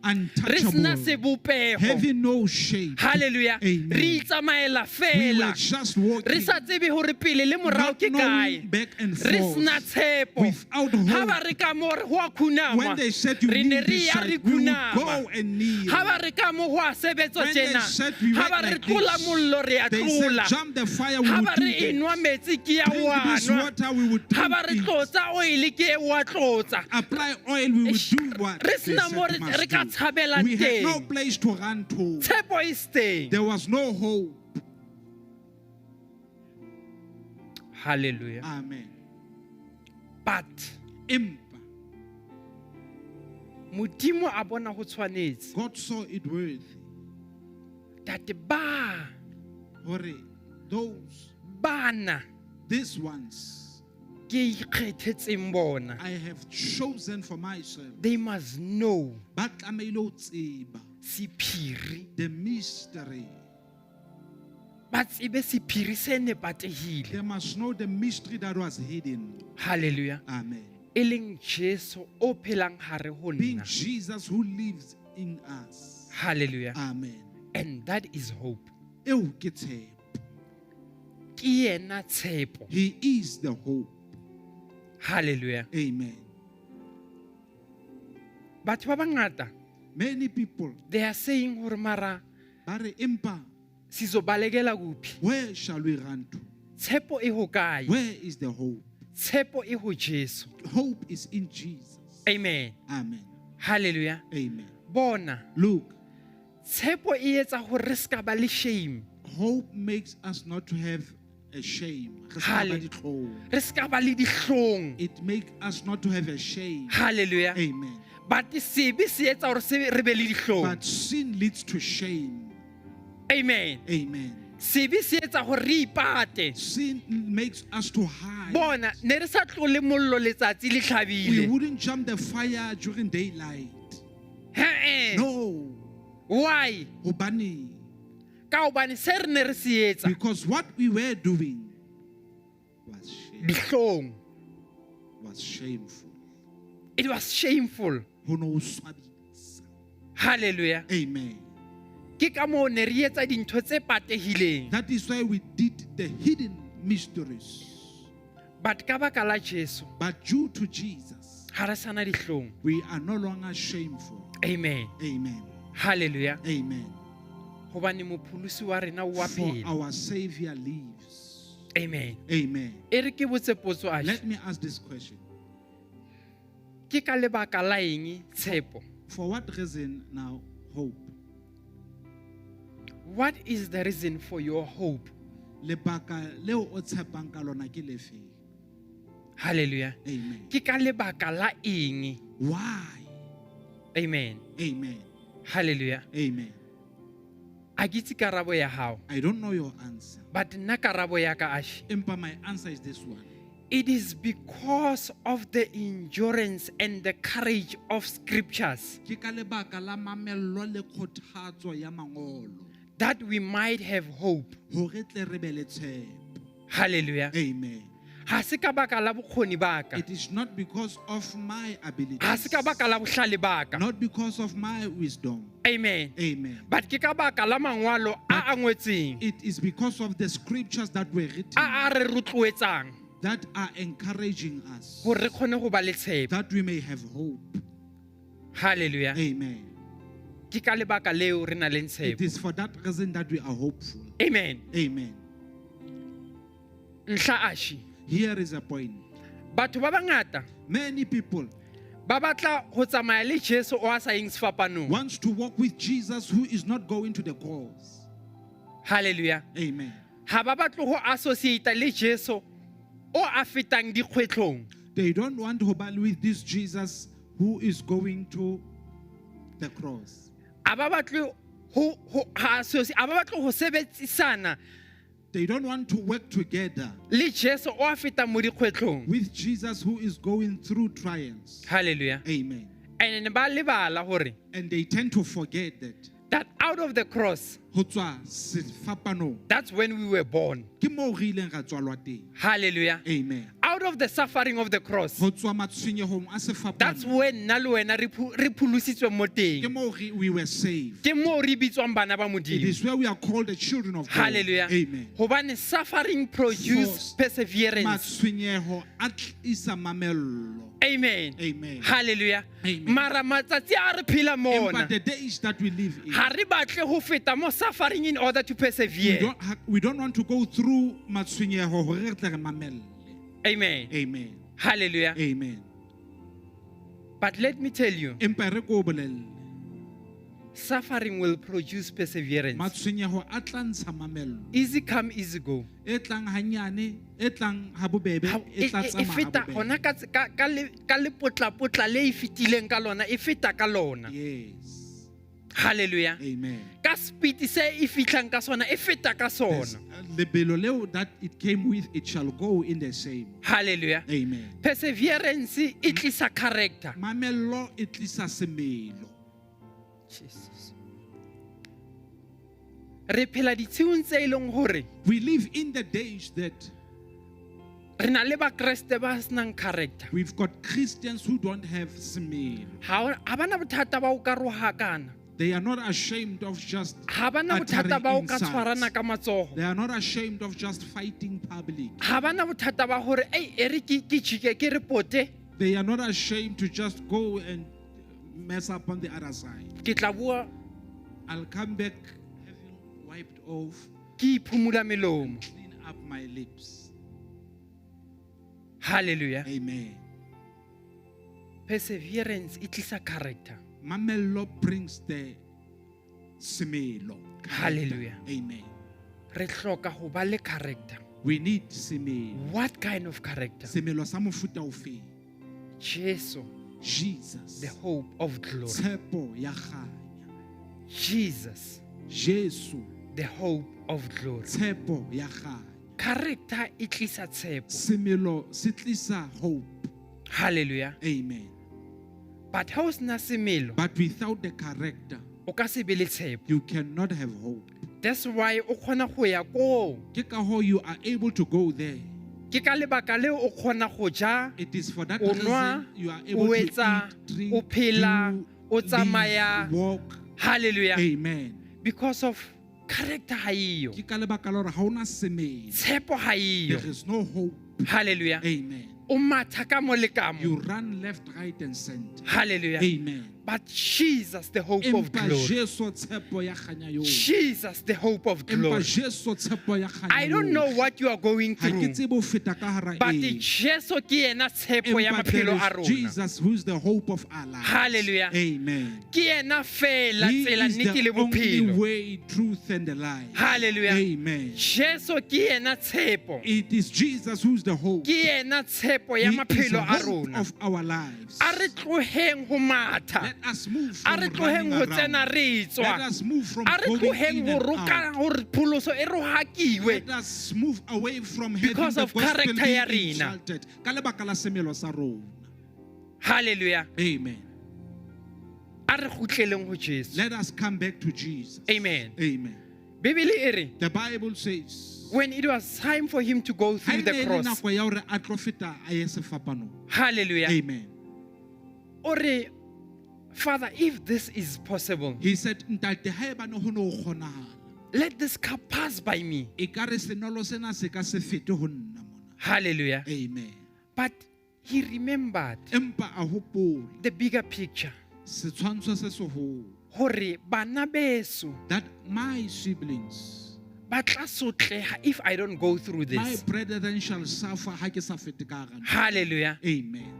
Speaker 7: Re sena
Speaker 8: untouchable,
Speaker 7: sebopeho.
Speaker 8: having no shape.
Speaker 7: Hallelujah.
Speaker 8: Amen.
Speaker 7: Re itsamaela
Speaker 8: We were
Speaker 7: fela.
Speaker 8: just walking,
Speaker 7: Re sa tsebe hore pele le morao
Speaker 8: not
Speaker 7: ke
Speaker 8: knowing
Speaker 7: kae.
Speaker 8: back and
Speaker 7: Re
Speaker 8: forth,
Speaker 7: sena tshepo.
Speaker 8: without
Speaker 7: Ha ba
Speaker 8: hope.
Speaker 7: re ka mo re ho a khunama.
Speaker 8: When they said you
Speaker 7: Re ne
Speaker 8: kneel
Speaker 7: re
Speaker 8: this
Speaker 7: ya re
Speaker 8: side, we would
Speaker 7: khunama.
Speaker 8: go and kneel.
Speaker 7: Ha ba re ka mo ho a sebetswa
Speaker 8: When they
Speaker 7: tjena.
Speaker 8: said we
Speaker 7: Ha
Speaker 8: work
Speaker 7: ba re
Speaker 8: like
Speaker 7: tlola
Speaker 8: this,
Speaker 7: mollo re a
Speaker 8: they said
Speaker 7: tlola.
Speaker 8: jump the fire, we
Speaker 7: Ha
Speaker 8: would
Speaker 7: ba
Speaker 8: do
Speaker 7: re enwa
Speaker 8: that.
Speaker 7: metsi ke ya
Speaker 8: Drink
Speaker 7: wa
Speaker 8: this
Speaker 7: nwa.
Speaker 8: water, we would
Speaker 7: Ha
Speaker 8: drink
Speaker 7: ba re
Speaker 8: it.
Speaker 7: tlotsa oil ke e wa tlotsa.
Speaker 8: Apply oil, we would do what
Speaker 7: Re
Speaker 8: they
Speaker 7: sena
Speaker 8: said
Speaker 7: mo
Speaker 8: we must
Speaker 7: re ka
Speaker 8: do.
Speaker 7: tshabelang
Speaker 8: We had no
Speaker 7: teng.
Speaker 8: place to run to.
Speaker 7: Tshepo e se teng.
Speaker 8: There was no hope.
Speaker 7: Hallelujah.
Speaker 8: Amen.
Speaker 7: But
Speaker 8: Empa,
Speaker 7: Modimo a bona ho tshwanetse
Speaker 8: God saw it worthy.
Speaker 7: that ba
Speaker 8: Hore those,
Speaker 7: bana
Speaker 8: these ones,
Speaker 7: ke ikgethetseng bona,
Speaker 8: I have chosen for myself.
Speaker 7: they must know
Speaker 8: Ba tlamehile ho tseba
Speaker 7: sephiri.
Speaker 8: the mystery.
Speaker 7: Ba tsebe sephiri se ne patehile.
Speaker 8: They must know the mystery that was hidden.
Speaker 7: Hallelujah.
Speaker 8: Amen.
Speaker 7: E leng Jesu o phelang hare ho
Speaker 8: Being
Speaker 7: nna.
Speaker 8: Jesus who lives in us.
Speaker 7: Hallelujah.
Speaker 8: Amen.
Speaker 7: And that is hope.
Speaker 8: Eo ke tshepo.
Speaker 7: Ke yena tshepo.
Speaker 8: He is the hope.
Speaker 7: Hallelujah.
Speaker 8: Amen.
Speaker 7: Batho ba bangata
Speaker 8: Many people
Speaker 7: they are saying hore mara
Speaker 8: ba re empa
Speaker 7: Sizobalekela kuphi?
Speaker 8: Where shall we run to?
Speaker 7: Tshepo e hokae?
Speaker 8: Where is the hope?
Speaker 7: Tshepo e ho Jesu.
Speaker 8: Hope is in Jesus.
Speaker 7: Amen.
Speaker 8: Amen.
Speaker 7: Hallelujah.
Speaker 8: Amen.
Speaker 7: Bona,
Speaker 8: Look,
Speaker 7: tshepo e etsa hore re ska ba le shame.
Speaker 8: hope makes us not to have a shame. Re ska ba ditlhong.
Speaker 7: Re ska ba le dihlong.
Speaker 8: It makes us not to have a shame.
Speaker 7: Hallelujah.
Speaker 8: Amen.
Speaker 7: But sebe se etsa hore se re be le dihlong.
Speaker 8: But sin leads to shame.
Speaker 7: Amen.
Speaker 8: Amen.
Speaker 7: Sebe se etsa hore re ipate.
Speaker 8: Sin makes us to hide.
Speaker 7: Bona, ne re sa tlole mollo letsatsi le
Speaker 8: We
Speaker 7: tlhabile.
Speaker 8: wouldn't jump the fire during daylight.
Speaker 7: He-eh.
Speaker 8: No.
Speaker 7: Why?
Speaker 8: Hobane.
Speaker 7: Ka hobane se re ne re se etsa
Speaker 8: Because what we were doing was shame,
Speaker 7: dihlong.
Speaker 8: was shameful.
Speaker 7: It was shameful.
Speaker 8: Ho no swabisa.
Speaker 7: Hallelujah.
Speaker 8: Amen.
Speaker 7: Ke ka moo ne re etsa dintho tse patehileng.
Speaker 8: That is why we did the hidden mysteries.
Speaker 7: But ka baka la Jesu,
Speaker 8: But due to Jesus,
Speaker 7: ha re sana dihlong.
Speaker 8: we are no longer shameful.
Speaker 7: Amen.
Speaker 8: Amen.
Speaker 7: Hallelujah.
Speaker 8: Amen.
Speaker 7: Hobane mopholosi wa rena o wa
Speaker 8: For
Speaker 7: phela.
Speaker 8: our Savior lives.
Speaker 7: Amen.
Speaker 8: Amen.
Speaker 7: E re ke botse potso Asha.
Speaker 8: Let me ask this question.
Speaker 7: Ke ka lebaka la eng tshepo?
Speaker 8: For what reason now hope?
Speaker 7: What is the reason for your hope?
Speaker 8: Lebaka leo o tshepang ka lona ke lefe?
Speaker 7: Hallelujah.
Speaker 8: Amen.
Speaker 7: Ke ka lebaka la eng?
Speaker 8: Why?
Speaker 7: Amen.
Speaker 8: Amen.
Speaker 7: Hallelujah.
Speaker 8: Amen.
Speaker 7: A ke itse karabo ya hao,
Speaker 8: I don't know your answer.
Speaker 7: but nna karabo ya ka Asha,
Speaker 8: Empa my answer is this one.
Speaker 7: it is because of the endurance and the courage of scriptures
Speaker 8: Ke ka lebaka la mamello le kgothatso ya mangolo
Speaker 7: that we might have hope.
Speaker 8: hore tle re be le tshepo.
Speaker 7: Hallelujah.
Speaker 8: Amen.
Speaker 7: Ha se ka baka la bokgoni ba ka.
Speaker 8: It is not because of my abilities.
Speaker 7: Ha se ka baka la bohlale ba ka.
Speaker 8: Not because of my wisdom.
Speaker 7: Amen.
Speaker 8: Amen.
Speaker 7: But ke ka baka la mangwalo a a ngwetseng,
Speaker 8: It is because of the scriptures that were written
Speaker 7: a a re rotloetsang
Speaker 8: that are encouraging us
Speaker 7: hore re kgone ho ba le tshepo.
Speaker 8: that we may have hope.
Speaker 7: Hallelujah.
Speaker 8: Amen.
Speaker 7: Ke ka lebaka leo re nang le
Speaker 8: It
Speaker 7: tshepo.
Speaker 8: is for that reason that we are hopeful.
Speaker 7: Amen.
Speaker 8: Amen.
Speaker 7: Nhla Ashi.
Speaker 8: Here is a point.
Speaker 7: Batho ba bangata
Speaker 8: Many people
Speaker 7: ba batla ho tsamaya le Jesu o a sa yeng sefapanong.
Speaker 8: wants to walk with Jesus who is not going to the cross.
Speaker 7: Hallelujah.
Speaker 8: Amen.
Speaker 7: Ha ba batle ho associate le Jesu o a fetang dikgwetlhong.
Speaker 8: They don't want to be with this Jesus who is going to the cross.
Speaker 7: A ba batle ho ho ha a ba batle ho sebetsisana
Speaker 8: They don't want to work together
Speaker 7: le Jesu o a fetang mo dikgwetlhong.
Speaker 8: with Jesus who is going through trials.
Speaker 7: Hallelujah.
Speaker 8: Amen.
Speaker 7: And then ba lebala hore
Speaker 8: And they tend to forget that
Speaker 7: that out of the cross,
Speaker 8: ho tswa sefapanong
Speaker 7: that's when we were born.
Speaker 8: ke moo re ileng ra tswalwa teng.
Speaker 7: Hallelujah.
Speaker 8: Amen.
Speaker 7: Out of the suffering of the cross,
Speaker 8: Ho tswa matshwenyehong a
Speaker 7: that's
Speaker 8: sefapano
Speaker 7: when nna le wena re pholositswe mo
Speaker 8: ke
Speaker 7: teng.
Speaker 8: moo we were saved.
Speaker 7: Ke moo re bitswang bana ba
Speaker 8: It
Speaker 7: Modimo.
Speaker 8: is where we are called the children of God.
Speaker 7: Hallelujah.
Speaker 8: Amen.
Speaker 7: Hobane suffering produce perseverance.
Speaker 8: Matshwenyeho a tlisa mamello.
Speaker 7: Amen.
Speaker 8: Amen.
Speaker 7: Hallelujah.
Speaker 8: Amen.
Speaker 7: Mara matsatsi a re phela
Speaker 8: Empa
Speaker 7: mona,
Speaker 8: the days that we live in,
Speaker 7: ha re batle ho feta mo suffering in order to
Speaker 8: we
Speaker 7: persevere.
Speaker 8: don't want to go through matshwenyeho hore re tle re mamelle.
Speaker 7: Amen.
Speaker 8: Amen.
Speaker 7: Hallelujah.
Speaker 8: Amen.
Speaker 7: But let me tell you,
Speaker 8: Empa re ko o bolelle,
Speaker 7: suffering will produce perseverance.
Speaker 8: matshwenyeho a tla ntsha mamello.
Speaker 7: Easy come, easy go.
Speaker 8: E tlang hanyane, e tlang ha bobebe,
Speaker 7: Ha-
Speaker 8: e
Speaker 7: E
Speaker 8: tla
Speaker 7: e- e
Speaker 8: tsamaya ha
Speaker 7: feta
Speaker 8: bobebe.
Speaker 7: hona ka ka lepotlapotla le e fetileng ka lona, e feta ka lona.
Speaker 8: Yes.
Speaker 7: Hallelujah.
Speaker 8: Amen.
Speaker 7: Ka speed se e fihlang ka sona, e feta ka sona.
Speaker 8: Lebelo leo that it came with, it shall go in the same.
Speaker 7: Hallelujah.
Speaker 8: Amen.
Speaker 7: Perseverance e tlisa character.
Speaker 8: Mamello e tlisa semelo.
Speaker 7: Jesus. Re phela ditshiung tse e leng hore
Speaker 8: We live in the days that
Speaker 7: re na le bakreste ba senang character.
Speaker 8: we've got Christians who don't have semelo.
Speaker 7: Ha ba na bothata ba ho ka rohakana.
Speaker 8: They are not ashamed of just
Speaker 7: Ha ba na bothata
Speaker 8: uttering
Speaker 7: ba ho ka
Speaker 8: insults.
Speaker 7: tshwarana ka matsoho.
Speaker 8: They are not ashamed of just fighting public.
Speaker 7: Ha ba na bothata ba hore ei e re ke jike ke re pote
Speaker 8: They are not ashamed to just go and mess up on the other side.
Speaker 7: ke tla bua
Speaker 8: I'll come back having wiped off,
Speaker 7: Ke iphumula melomo.
Speaker 8: clean up my lips.
Speaker 7: Hallelujah.
Speaker 8: Amen.
Speaker 7: Perseverance e tlisa character.
Speaker 8: Mamello brings the semelo. character.
Speaker 7: Hallelujah.
Speaker 8: Amen.
Speaker 7: Re hloka ho ba le character.
Speaker 8: We need semelo.
Speaker 7: What kind of character?
Speaker 8: Semelo sa mofuta ofe?
Speaker 7: Jesu,
Speaker 8: Jesus.
Speaker 7: the hope of glory.
Speaker 8: Tshepo ya kganya.
Speaker 7: Jesus,
Speaker 8: Jesu,
Speaker 7: the hope of glory.
Speaker 8: tshepo ya kganya.
Speaker 7: Character e tlisa tshepo.
Speaker 8: Semelo se tlisa hope.
Speaker 7: Hallelujah.
Speaker 8: Amen.
Speaker 7: But ha o sena semelo,
Speaker 8: But without the character,
Speaker 7: o ka se be le tshepo.
Speaker 8: you cannot have hope.
Speaker 7: That's why o kgona go ya koo.
Speaker 8: Ke ka hoo you are able to go there.
Speaker 7: Ke ka lebaka leo o kgona go ja,
Speaker 8: It is for that
Speaker 7: o nwa,
Speaker 8: reason you are able
Speaker 7: o
Speaker 8: to
Speaker 7: etsa,
Speaker 8: eat, drink,
Speaker 7: o phela,
Speaker 8: do,
Speaker 7: o tsamaya.
Speaker 8: live, walk.
Speaker 7: Hallelujah.
Speaker 8: Amen.
Speaker 7: Because of character ha eyo.
Speaker 8: Ke ka lebaka la hore ha hona semelo.
Speaker 7: Tshepo ha eyo.
Speaker 8: There is no hope.
Speaker 7: Hallelujah.
Speaker 8: Amen.
Speaker 7: O matha ka mo le ka mo.
Speaker 8: You run left, right, and center.
Speaker 7: Hallelujah.
Speaker 8: Amen.
Speaker 7: But Jesus, the hope of
Speaker 8: Empa
Speaker 7: glory.
Speaker 8: Jesu tshepo ya kganya yohle.
Speaker 7: Jesus, the hope of
Speaker 8: Empa
Speaker 7: glory.
Speaker 8: Jesu tshepo ya kganya
Speaker 7: I don't know
Speaker 8: yohle.
Speaker 7: what you are going
Speaker 8: Ha ke
Speaker 7: through,
Speaker 8: tsebe ho feta ka hara
Speaker 7: but
Speaker 8: eng.
Speaker 7: Jesu ke yena tshepo ya
Speaker 8: Empa there
Speaker 7: maphelo a
Speaker 8: is
Speaker 7: rona.
Speaker 8: Jesus who is the hope of our lives.
Speaker 7: Hallelujah.
Speaker 8: Amen.
Speaker 7: Ke yena fela
Speaker 8: He
Speaker 7: tsela
Speaker 8: is
Speaker 7: nnete
Speaker 8: the
Speaker 7: le
Speaker 8: only
Speaker 7: bophelo.
Speaker 8: way, truth, and the life.
Speaker 7: Hallelujah.
Speaker 8: Amen.
Speaker 7: Jesu ke yena tshepo.
Speaker 8: It is Jesus who is the hope.
Speaker 7: Ke yena tshepo ya
Speaker 8: He is the
Speaker 7: maphelo a
Speaker 8: hope
Speaker 7: rona.
Speaker 8: of our lives.
Speaker 7: A re tloheng ho matha.
Speaker 8: Let us move
Speaker 7: A
Speaker 8: from
Speaker 7: re tloheng
Speaker 8: running
Speaker 7: ho tsena
Speaker 8: around.
Speaker 7: re tswa.
Speaker 8: Let us move from
Speaker 7: A re
Speaker 8: going
Speaker 7: tloheng
Speaker 8: in
Speaker 7: ho
Speaker 8: and
Speaker 7: roka
Speaker 8: out.
Speaker 7: hore pholoso e rohakiwe.
Speaker 8: Let us move away from having
Speaker 7: Because
Speaker 8: the
Speaker 7: of
Speaker 8: gospel
Speaker 7: character ya
Speaker 8: being
Speaker 7: rena.
Speaker 8: insulted. Ka lebaka la semelo sa rona.
Speaker 7: Hallelujah.
Speaker 8: Amen.
Speaker 7: A re kgutleleng ho Jesu.
Speaker 8: Let us come back to Jesus.
Speaker 7: Amen.
Speaker 8: Amen.
Speaker 7: Bibele e re
Speaker 8: The Bible says,
Speaker 7: when it was time for him to go
Speaker 8: ha
Speaker 7: through
Speaker 8: e ne
Speaker 7: the
Speaker 8: e le
Speaker 7: cross.
Speaker 8: nako ya hore a tlo feta a ye sefapanong.
Speaker 7: Hallelujah.
Speaker 8: Amen.
Speaker 7: O re Father, if this is possible,
Speaker 8: He said, Ntate, haebane ho no kgonahala,
Speaker 7: let this cup pass by me.
Speaker 8: ekare senolo sena se ka se fete ho nna mona.
Speaker 7: Hallelujah.
Speaker 8: Amen.
Speaker 7: But he remembered
Speaker 8: Empa a hopola
Speaker 7: the bigger picture.
Speaker 8: setshwantsho se seholo
Speaker 7: Hore bana beso
Speaker 8: that my siblings,
Speaker 7: ba tla sotleha if I don't go through
Speaker 8: my
Speaker 7: this.
Speaker 8: brethren shall suffer ha ke sa fete ka hara ntlo.
Speaker 7: Hallelujah.
Speaker 8: Amen.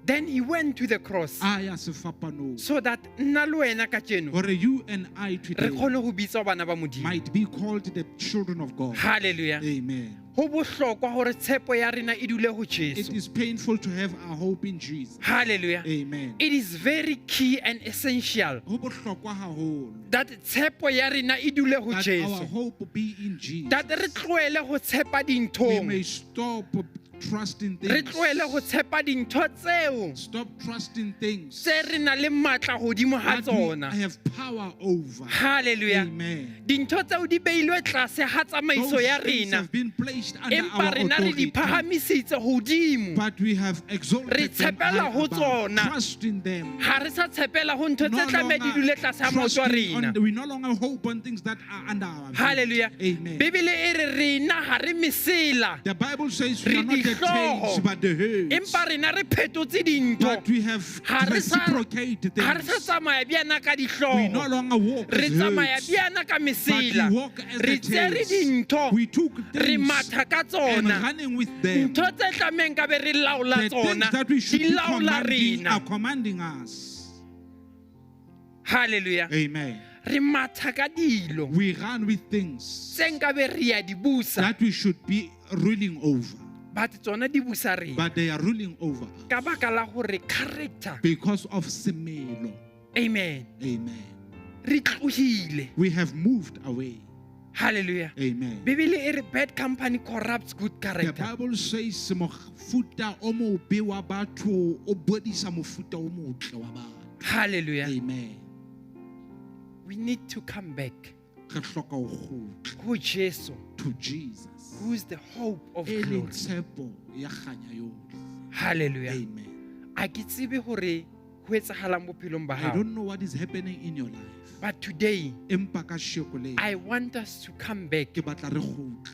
Speaker 7: Then he went to the cross
Speaker 8: A ya sefapanong.
Speaker 7: so that nna le wena kajeno
Speaker 8: Hore you and I
Speaker 7: re
Speaker 8: today
Speaker 7: kgone ho bitsa bana ba Modimo.
Speaker 8: might be called the children of God.
Speaker 7: Hallelujah.
Speaker 8: Amen.
Speaker 7: Ho bohlokwa hore tshepo ya rena e dule ho
Speaker 8: It
Speaker 7: Jesu.
Speaker 8: is painful to have our hope in Jesus.
Speaker 7: Hallelujah.
Speaker 8: Amen.
Speaker 7: It is very key and essential
Speaker 8: Ho bohlokwa haholo
Speaker 7: that tshepo ya rena e dule ho
Speaker 8: that our
Speaker 7: Jesu.
Speaker 8: hope be in Jesus.
Speaker 7: That re tlohele ho tshepa
Speaker 8: We
Speaker 7: dinthong.
Speaker 8: may stop trusting
Speaker 7: Re
Speaker 8: things.
Speaker 7: tlohele ho tshepa dintho tseo
Speaker 8: Stop trusting things
Speaker 7: tse re nang le matla hodimo ha
Speaker 8: that we
Speaker 7: tsona.
Speaker 8: have power over.
Speaker 7: Hallelujah.
Speaker 8: Amen.
Speaker 7: Dintho tseo di beilwe tlase ha tsamaiso
Speaker 8: Those
Speaker 7: ya
Speaker 8: things
Speaker 7: rena.
Speaker 8: have been placed under
Speaker 7: Empa
Speaker 8: our
Speaker 7: rena re di
Speaker 8: authority.
Speaker 7: phahamisitse hodimo.
Speaker 8: But we have exalted
Speaker 7: Re
Speaker 8: them
Speaker 7: tshepela
Speaker 8: high
Speaker 7: ho
Speaker 8: above,
Speaker 7: tsona.
Speaker 8: trust in them.
Speaker 7: Ha re sa tshepela ho ntho
Speaker 8: No
Speaker 7: tse tlameha di
Speaker 8: longer
Speaker 7: dule tlase ha maoto a
Speaker 8: trusting
Speaker 7: rena.
Speaker 8: we no longer hope on things that are under our feet.
Speaker 7: Hallelujah.
Speaker 8: Amen.
Speaker 7: Bibele e re rena ha re mesela.
Speaker 8: The Bible says we
Speaker 7: Re
Speaker 8: are not the
Speaker 7: dihlooho.
Speaker 8: tails but the heads.
Speaker 7: Empa rena re phetotse dintho.
Speaker 8: But we have
Speaker 7: Ha re sa
Speaker 8: reciprocated
Speaker 7: ha re sa
Speaker 8: things.
Speaker 7: tsamaya bjana ka
Speaker 8: We no
Speaker 7: dihlooho.
Speaker 8: longer walk
Speaker 7: Re
Speaker 8: as
Speaker 7: tsamaya
Speaker 8: herds,
Speaker 7: bjana ka
Speaker 8: but
Speaker 7: mesela.
Speaker 8: we walk as
Speaker 7: Re
Speaker 8: the
Speaker 7: tsere
Speaker 8: tails.
Speaker 7: dintho.
Speaker 8: We took
Speaker 7: Re
Speaker 8: things
Speaker 7: matha ka
Speaker 8: and
Speaker 7: tsona.
Speaker 8: running with them.
Speaker 7: Ntho tse tlamehang ka be re laola
Speaker 8: The things
Speaker 7: tsona
Speaker 8: that we should
Speaker 7: di
Speaker 8: be
Speaker 7: laola
Speaker 8: commanding
Speaker 7: rena.
Speaker 8: are commanding us.
Speaker 7: Hallelujah.
Speaker 8: Amen.
Speaker 7: Re matha ka dilo
Speaker 8: We run with things
Speaker 7: tse nkabe re ya di busa,
Speaker 8: that we should be ruling over,
Speaker 7: but tsona di busa rena.
Speaker 8: but they are ruling over us
Speaker 7: Ka baka la hore character.
Speaker 8: because of semelo.
Speaker 7: Amen.
Speaker 8: Amen.
Speaker 7: Re tlohile.
Speaker 8: We have moved away.
Speaker 7: Hallelujah.
Speaker 8: Amen.
Speaker 7: Bibele e re bad company corrupts good
Speaker 8: The
Speaker 7: character.
Speaker 8: Bible says mofuta o mobe wa batho o bodisa mofuta o motle wa batho.
Speaker 7: Hallelujah.
Speaker 8: Amen.
Speaker 7: We need to come back
Speaker 8: Re hloka ho kgutla
Speaker 7: ho Jesu,
Speaker 8: to Jesus.
Speaker 7: who is the hope of
Speaker 8: E leng
Speaker 7: glory.
Speaker 8: tshepo ya kganya yohle.
Speaker 7: Hallelujah.
Speaker 8: Amen.
Speaker 7: A ke tsebe hore ho etsahalang bophelong ba
Speaker 8: I
Speaker 7: hao.
Speaker 8: don't know what is happening in your life.
Speaker 7: But today,
Speaker 8: Empa ka sheko le
Speaker 7: I want us to come back.
Speaker 8: ke batla re kgutle.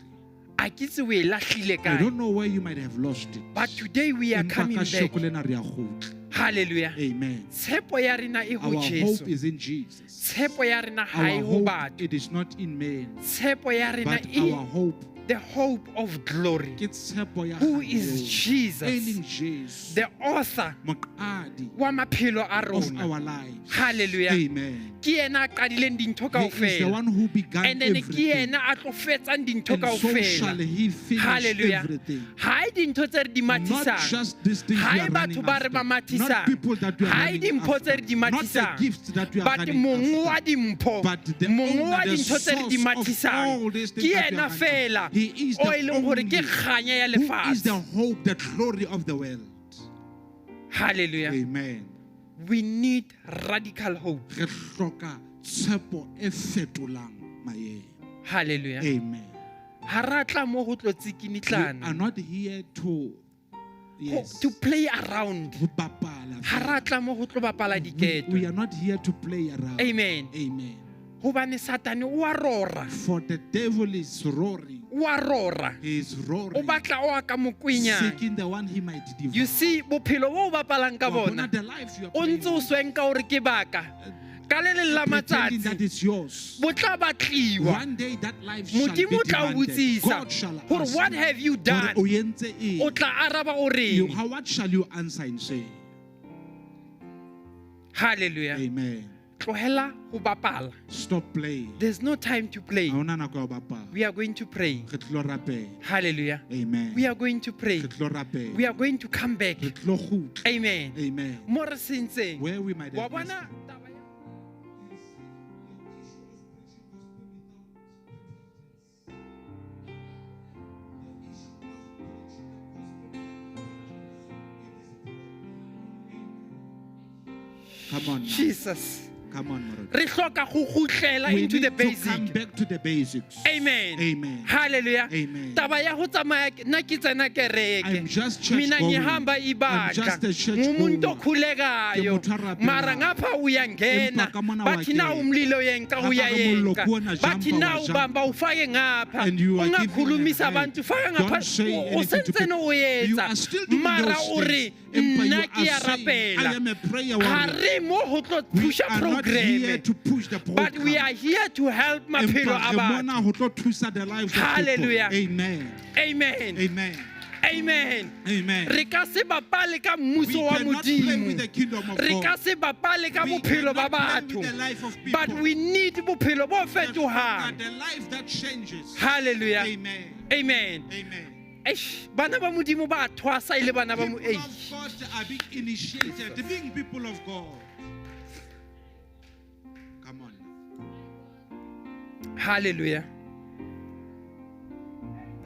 Speaker 7: A ke tsebe o e lahlile
Speaker 8: I
Speaker 7: kae.
Speaker 8: don't know where you might have lost it.
Speaker 7: But today we are
Speaker 8: Empa
Speaker 7: coming
Speaker 8: ka
Speaker 7: back.
Speaker 8: sheko lena re a kgutla.
Speaker 7: Hallelujah.
Speaker 8: Amen.
Speaker 7: Tshepo ya rena e ho
Speaker 8: Our hope
Speaker 7: Jesu.
Speaker 8: is in Jesus.
Speaker 7: Tshepo ya rena ha
Speaker 8: Our
Speaker 7: e ho
Speaker 8: hope,
Speaker 7: batho.
Speaker 8: it is not in man,
Speaker 7: Tshepo ya rena
Speaker 8: but
Speaker 7: e
Speaker 8: our hope
Speaker 7: the hope of glory.
Speaker 8: ke tshepo ya
Speaker 7: Who
Speaker 8: kganya
Speaker 7: is
Speaker 8: eo, e
Speaker 7: Jesus,
Speaker 8: leng Jesu,
Speaker 7: the author
Speaker 8: moqadi
Speaker 7: wa maphelo a
Speaker 8: of
Speaker 7: rona.
Speaker 8: our lives.
Speaker 7: Hallelujah.
Speaker 8: Amen.
Speaker 7: Ke yena a qadileng dintho
Speaker 8: He is the
Speaker 7: kaofela.
Speaker 8: one who began
Speaker 7: And then ke
Speaker 8: everything.
Speaker 7: yena a tlo fetsang dintho
Speaker 8: And so shall
Speaker 7: kaofela.
Speaker 8: he finish
Speaker 7: Hallelujah.
Speaker 8: everything.
Speaker 7: Ha e dintho tse re di
Speaker 8: Not
Speaker 7: mathisang.
Speaker 8: just these things
Speaker 7: Ha
Speaker 8: we
Speaker 7: e
Speaker 8: are
Speaker 7: batho
Speaker 8: running
Speaker 7: ba re
Speaker 8: after.
Speaker 7: ba
Speaker 8: Not
Speaker 7: mathisang.
Speaker 8: people that we are
Speaker 7: Ha e
Speaker 8: running
Speaker 7: dimpho tse
Speaker 8: after.
Speaker 7: re di
Speaker 8: Not the
Speaker 7: mathisang.
Speaker 8: gifts that we are
Speaker 7: But
Speaker 8: running
Speaker 7: mong wa
Speaker 8: after.
Speaker 7: dimpho,
Speaker 8: But the
Speaker 7: mong wa
Speaker 8: owner, the
Speaker 7: dintho tse re di
Speaker 8: source of
Speaker 7: mathisang,
Speaker 8: all these
Speaker 7: ke
Speaker 8: things that we
Speaker 7: yena
Speaker 8: are running
Speaker 7: fela
Speaker 8: after. He is
Speaker 7: o
Speaker 8: the
Speaker 7: e leng hore ke
Speaker 8: only
Speaker 7: kganya ya
Speaker 8: who is the
Speaker 7: lefatshe.
Speaker 8: hope, the glory of the world.
Speaker 7: Hallelujah.
Speaker 8: Amen.
Speaker 7: We need radical hope.
Speaker 8: Re hloka tshepo e fetolang maemo.
Speaker 7: Hallelujah.
Speaker 8: Amen.
Speaker 7: Ha ra tla mo ho tlo
Speaker 8: We are
Speaker 7: tsikiниtlana.
Speaker 8: not here to yes,
Speaker 7: To play around.
Speaker 8: ho bapala
Speaker 7: Ha ra tla mo ho tlo bapala
Speaker 8: We
Speaker 7: diketo.
Speaker 8: are not here to play around.
Speaker 7: Amen.
Speaker 8: Amen.
Speaker 7: Hobane Satane o a rora.
Speaker 8: For the devil is roaring.
Speaker 7: O a rora.
Speaker 8: He is
Speaker 7: O
Speaker 8: roaring.
Speaker 7: batla o a ka mo kwenyang.
Speaker 8: Seeking the one he might devour.
Speaker 7: You see, bophelo bo o bapalang ka
Speaker 8: Wa bona
Speaker 7: bona,
Speaker 8: the life you are
Speaker 7: o ntse o
Speaker 8: playing,
Speaker 7: swenka hore ke baka. Ka le leng la
Speaker 8: pretending that
Speaker 7: matsatsi,
Speaker 8: it's yours.
Speaker 7: bo tla batliwa.
Speaker 8: One day that life shall be
Speaker 7: Modimo o tla o
Speaker 8: demanded.
Speaker 7: botsisa
Speaker 8: God shall
Speaker 7: hore
Speaker 8: ask
Speaker 7: what
Speaker 8: you,
Speaker 7: have you
Speaker 8: hore
Speaker 7: done?
Speaker 8: o entse eng?
Speaker 7: O tla araba o
Speaker 8: You,
Speaker 7: reng?
Speaker 8: how, what shall you answer and say?
Speaker 7: Hallelujah.
Speaker 8: Amen.
Speaker 7: Tlohela ho bapala.
Speaker 8: Stop playing.
Speaker 7: There's no time to play.
Speaker 8: Ha hona nako ya ho bapala.
Speaker 7: We are going to pray.
Speaker 8: Re tlo rapela.
Speaker 7: Hallelujah.
Speaker 8: Amen.
Speaker 7: We are going to pray.
Speaker 8: Re tlo rapela.
Speaker 7: We are going to come back.
Speaker 8: Re tlo kgutla.
Speaker 7: Amen.
Speaker 8: Amen.
Speaker 7: Mo re sentseng.
Speaker 8: Where we might
Speaker 7: Wa
Speaker 8: have missed
Speaker 7: bona
Speaker 8: it.
Speaker 7: taba ya-
Speaker 8: Come on. now.
Speaker 7: Jesus.
Speaker 8: Come on, Moruti.
Speaker 7: Re hloka go kgutlela
Speaker 8: We
Speaker 7: into the
Speaker 8: need to come
Speaker 7: basic.
Speaker 8: back to the basics.
Speaker 7: Amen.
Speaker 8: Amen.
Speaker 7: Hallelujah.
Speaker 8: Amen.
Speaker 7: Taba ya ho tsamaya nna ke tsena kereke.
Speaker 8: I'm just church
Speaker 7: Mina
Speaker 8: going.
Speaker 7: ngihamba
Speaker 8: I'm
Speaker 7: ibandla.
Speaker 8: just a church
Speaker 7: Ngumuntu
Speaker 8: goer.
Speaker 7: okhulekayo.
Speaker 8: Ke motho a rapelang.
Speaker 7: Mara ngapha uyangena.
Speaker 8: Empa ka mona wa
Speaker 7: Bathi na
Speaker 8: kena.
Speaker 7: umlilo yenka
Speaker 8: Ha ba re mollo
Speaker 7: uyayenka.
Speaker 8: ke ona,
Speaker 7: Bathi
Speaker 8: jumpa,
Speaker 7: na
Speaker 8: wa jumpa.
Speaker 7: ubamba ufake ngapha.
Speaker 8: And you are giving
Speaker 7: Ungakhulumisa
Speaker 8: an
Speaker 7: abantu faka
Speaker 8: Don't
Speaker 7: ngapha.
Speaker 8: say
Speaker 7: O
Speaker 8: anything to
Speaker 7: sentsene
Speaker 8: people.
Speaker 7: o
Speaker 8: You
Speaker 7: etsa.
Speaker 8: are still doing
Speaker 7: Mara
Speaker 8: those
Speaker 7: o re
Speaker 8: things. Empa you
Speaker 7: nna ke
Speaker 8: are
Speaker 7: ya
Speaker 8: saying, I
Speaker 7: rapela.
Speaker 8: am a prayer
Speaker 7: Ha
Speaker 8: warrior.
Speaker 7: re mo ho tlo
Speaker 8: We
Speaker 7: pusha
Speaker 8: are not here
Speaker 7: program.
Speaker 8: to push the program.
Speaker 7: But we are here to help maphelo
Speaker 8: Empa
Speaker 7: a
Speaker 8: re
Speaker 7: batho.
Speaker 8: mona ho tlo thusa the lives of people.
Speaker 7: Hallelujah.
Speaker 8: Amen.
Speaker 7: Amen.
Speaker 8: Amen.
Speaker 7: Amen.
Speaker 8: Amen.
Speaker 7: Re ka se bapale ka
Speaker 8: We
Speaker 7: mmuso wa
Speaker 8: cannot play
Speaker 7: Modimo.
Speaker 8: with the kingdom of
Speaker 7: Re ka
Speaker 8: God.
Speaker 7: se bapale ka
Speaker 8: We
Speaker 7: bophelo ba
Speaker 8: cannot play
Speaker 7: batho.
Speaker 8: with the life of people.
Speaker 7: But we need bophelo bo
Speaker 8: Re hloka
Speaker 7: fetohang.
Speaker 8: The life that changes.
Speaker 7: Hallelujah.
Speaker 8: Amen.
Speaker 7: Amen.
Speaker 8: Amen.
Speaker 7: Eish, bana ba Modimo ba thwasa e le bana ba mo
Speaker 8: People
Speaker 7: eish.
Speaker 8: of God are being initiated, being people of God. Come on.
Speaker 7: Hallelujah.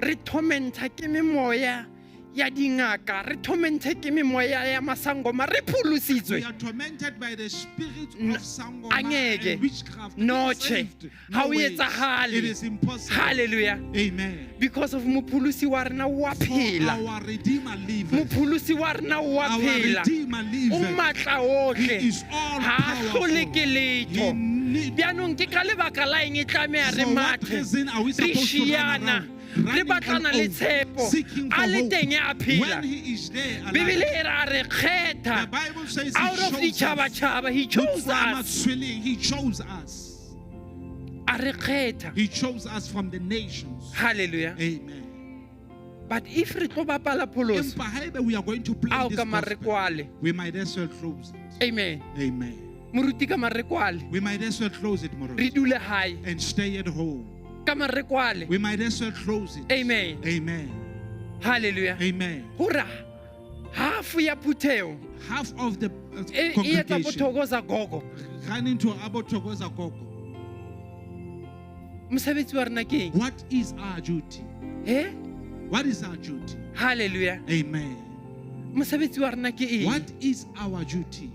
Speaker 7: Re tormenta ke memoya ya dingaka, re tormente ke memoya ya masangoma, re
Speaker 8: We
Speaker 7: pholositswe.
Speaker 8: are tormented by the spirit of sangoma
Speaker 7: Angeke.
Speaker 8: and witchcraft.
Speaker 7: No,
Speaker 8: We are
Speaker 7: che.
Speaker 8: saved.
Speaker 7: Ha
Speaker 8: No
Speaker 7: o
Speaker 8: ways.
Speaker 7: etsahale.
Speaker 8: It is impossible.
Speaker 7: Hallelujah.
Speaker 8: Amen.
Speaker 7: Because of mopholosi wa rena wa
Speaker 8: For
Speaker 7: phela.
Speaker 8: our Redeemer liveth.
Speaker 7: Mopholosi wa rena wa
Speaker 8: Our
Speaker 7: phela.
Speaker 8: Redeemer
Speaker 7: O
Speaker 8: liveth.
Speaker 7: matla ohle.
Speaker 8: He is all
Speaker 7: Ha a hlole
Speaker 8: powerful.
Speaker 7: ke letho.
Speaker 8: He need-
Speaker 7: Bjanong ke ka lebaka la eng e tlameha re
Speaker 8: For what
Speaker 7: mathe,
Speaker 8: reason are we
Speaker 7: re
Speaker 8: supposed to run
Speaker 7: šiana,
Speaker 8: around,
Speaker 7: re
Speaker 8: running
Speaker 7: batlana
Speaker 8: all
Speaker 7: le
Speaker 8: over,
Speaker 7: tshepo,
Speaker 8: seeking for
Speaker 7: a le
Speaker 8: hope?
Speaker 7: teng a phela.
Speaker 8: When he is there alive,
Speaker 7: Bibele e re a re
Speaker 8: the
Speaker 7: kgetha
Speaker 8: Bible says he
Speaker 7: out of
Speaker 8: chose us.
Speaker 7: ditšhabatšhaba. He chose
Speaker 8: Ho tswa
Speaker 7: us.
Speaker 8: matshweleng, He chose us.
Speaker 7: A re kgetha.
Speaker 8: He chose us from the nations.
Speaker 7: Hallelujah.
Speaker 8: Amen.
Speaker 7: But if re tlo bapala pholoso,
Speaker 8: Empa haebe we are going to play
Speaker 7: ao
Speaker 8: this
Speaker 7: ka mare
Speaker 8: gospel,
Speaker 7: kwale.
Speaker 8: we might as well close it.
Speaker 7: Amen.
Speaker 8: Amen.
Speaker 7: Moruti ka mare kwale.
Speaker 8: We might as well close it,
Speaker 7: Re
Speaker 8: Moruti,
Speaker 7: dule hae.
Speaker 8: and stay at home.
Speaker 7: Ka mare kwale.
Speaker 8: We might as well close it.
Speaker 7: Amen.
Speaker 8: Amen.
Speaker 7: Hallelujah.
Speaker 8: Amen.
Speaker 7: Hore half ya phutheo
Speaker 8: Half of the
Speaker 7: e e etsa
Speaker 8: congregation
Speaker 7: bothokoza gogo.
Speaker 8: run into Abo Thokoza Gogo.
Speaker 7: Mosebetsi wa rena ke eng?
Speaker 8: What is our duty?
Speaker 7: Eh?
Speaker 8: What is our duty?
Speaker 7: Hallelujah.
Speaker 8: Amen.
Speaker 7: Mosebetsi wa rena ke eng?
Speaker 8: What is our duty?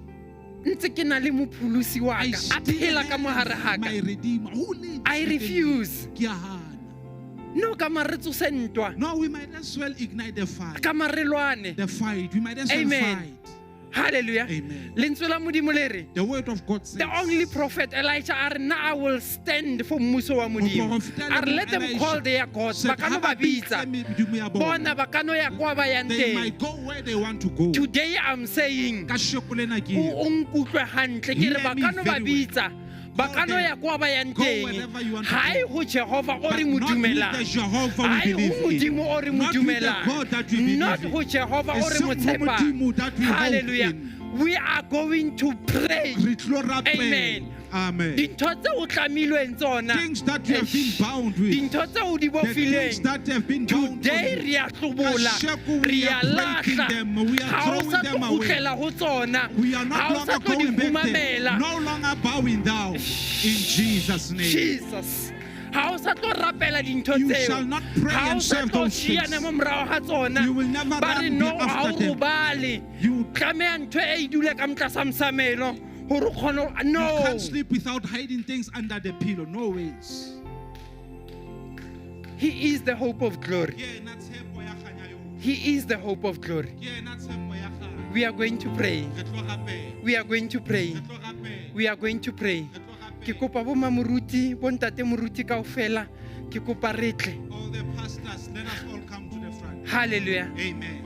Speaker 7: Ntse ke na le mopholosi wa
Speaker 8: I
Speaker 7: ka a
Speaker 8: still
Speaker 7: phela ka mogare
Speaker 8: have
Speaker 7: ga
Speaker 8: my
Speaker 7: ka.
Speaker 8: Redeemer who lives
Speaker 7: I
Speaker 8: within me.
Speaker 7: refuse.
Speaker 8: Ke a hana.
Speaker 7: No ka mare tsose ntwa.
Speaker 8: No, we might as well ignite the fire.
Speaker 7: Ka mare lwane.
Speaker 8: The fight. We might as well
Speaker 7: Amen.
Speaker 8: fight.
Speaker 7: Hallelujah.
Speaker 8: Amen.
Speaker 7: Lentswe la Modimo le re,
Speaker 8: The word of God says
Speaker 7: the only prophet Elijah a re nna I will stand for mmuso wa Modimo.
Speaker 8: Moporofeta
Speaker 7: A re let them
Speaker 8: Elisha
Speaker 7: call their gods.
Speaker 8: said,
Speaker 7: Ba ka no
Speaker 8: "Ha
Speaker 7: ba
Speaker 8: ba bitse
Speaker 7: bitsa.
Speaker 8: medimo ya bona.
Speaker 7: Bona ba ka no ya kwa ba yang
Speaker 8: They
Speaker 7: teng.
Speaker 8: might go where they want to go.
Speaker 7: Today I'm saying
Speaker 8: Kasheko lena ke
Speaker 7: o nkutlwe hantle ke re
Speaker 8: Hear
Speaker 7: ba
Speaker 8: me
Speaker 7: ka no ba
Speaker 8: very well.
Speaker 7: bitsa. Ba ka no
Speaker 8: them.
Speaker 7: ya kwa ba yang
Speaker 8: Go
Speaker 7: teng.
Speaker 8: wherever you want to
Speaker 7: Ha e
Speaker 8: go.
Speaker 7: ho Jehova o
Speaker 8: But
Speaker 7: re mo
Speaker 8: not with
Speaker 7: dumelang.
Speaker 8: the Jehovah we
Speaker 7: Ha e ho
Speaker 8: believe in.
Speaker 7: Modimo o re mo
Speaker 8: Not with the
Speaker 7: dumelang.
Speaker 8: God that we believe
Speaker 7: Not
Speaker 8: in.
Speaker 7: ho Jehova o re
Speaker 8: Eseng
Speaker 7: mo
Speaker 8: ho
Speaker 7: tshepang.
Speaker 8: Modimo that we hope
Speaker 7: Hallelujah.
Speaker 8: in.
Speaker 7: We are going to pray.
Speaker 8: Re tlo rapela.
Speaker 7: Amen.
Speaker 8: Amen.
Speaker 7: Dintho tse o tlamilweng tsona.
Speaker 8: Things that you have been bound with.
Speaker 7: Dintho tse o di
Speaker 8: The things
Speaker 7: bofileng.
Speaker 8: that have been bound
Speaker 7: Today
Speaker 8: on you.
Speaker 7: re a hlobola,
Speaker 8: Kasheko,
Speaker 7: re
Speaker 8: we
Speaker 7: a
Speaker 8: are breaking
Speaker 7: lahla.
Speaker 8: them. We are
Speaker 7: Ha o
Speaker 8: throwing
Speaker 7: sa
Speaker 8: them
Speaker 7: tlo
Speaker 8: away.
Speaker 7: kgutlela ho tsona.
Speaker 8: We are
Speaker 7: Ha
Speaker 8: not
Speaker 7: o sa
Speaker 8: longer
Speaker 7: tlo di
Speaker 8: going back there.
Speaker 7: kgumamela.
Speaker 8: No longer bowing down. In Jesus' name.
Speaker 7: Jesus. Ha o sa tlo rapela dintho
Speaker 8: You
Speaker 7: tseo.
Speaker 8: shall not pray
Speaker 7: Ha o
Speaker 8: and
Speaker 7: sa
Speaker 8: serve
Speaker 7: tlo
Speaker 8: those things.
Speaker 7: šiana mo morago ga tsona.
Speaker 8: You will never
Speaker 7: Ba re
Speaker 8: run
Speaker 7: no, ha
Speaker 8: after
Speaker 7: o
Speaker 8: them.
Speaker 7: robale.
Speaker 8: You,
Speaker 7: Tlameha ntho e dule ka motlasa mosamelo hore o kgone ho-
Speaker 8: you
Speaker 7: no.
Speaker 8: can't sleep without hiding things under the pillow. No ways.
Speaker 7: He is the hope of glory.
Speaker 8: Ke yena tshepo ya kganya yohle.
Speaker 7: He is the hope of glory.
Speaker 8: Ke yena tshepo ya kganya.
Speaker 7: We are going to pray.
Speaker 8: Re tlo rapela.
Speaker 7: We are going to pray.
Speaker 8: Re tlo rapela.
Speaker 7: We are going to pray.
Speaker 8: Re tlo rapela.
Speaker 7: Ke kopa bo mamoruti, bo ntate moruti kaofela, ke kopa re tle.
Speaker 8: All the pastors, let us all come to the front.
Speaker 7: Hallelujah.
Speaker 8: Amen.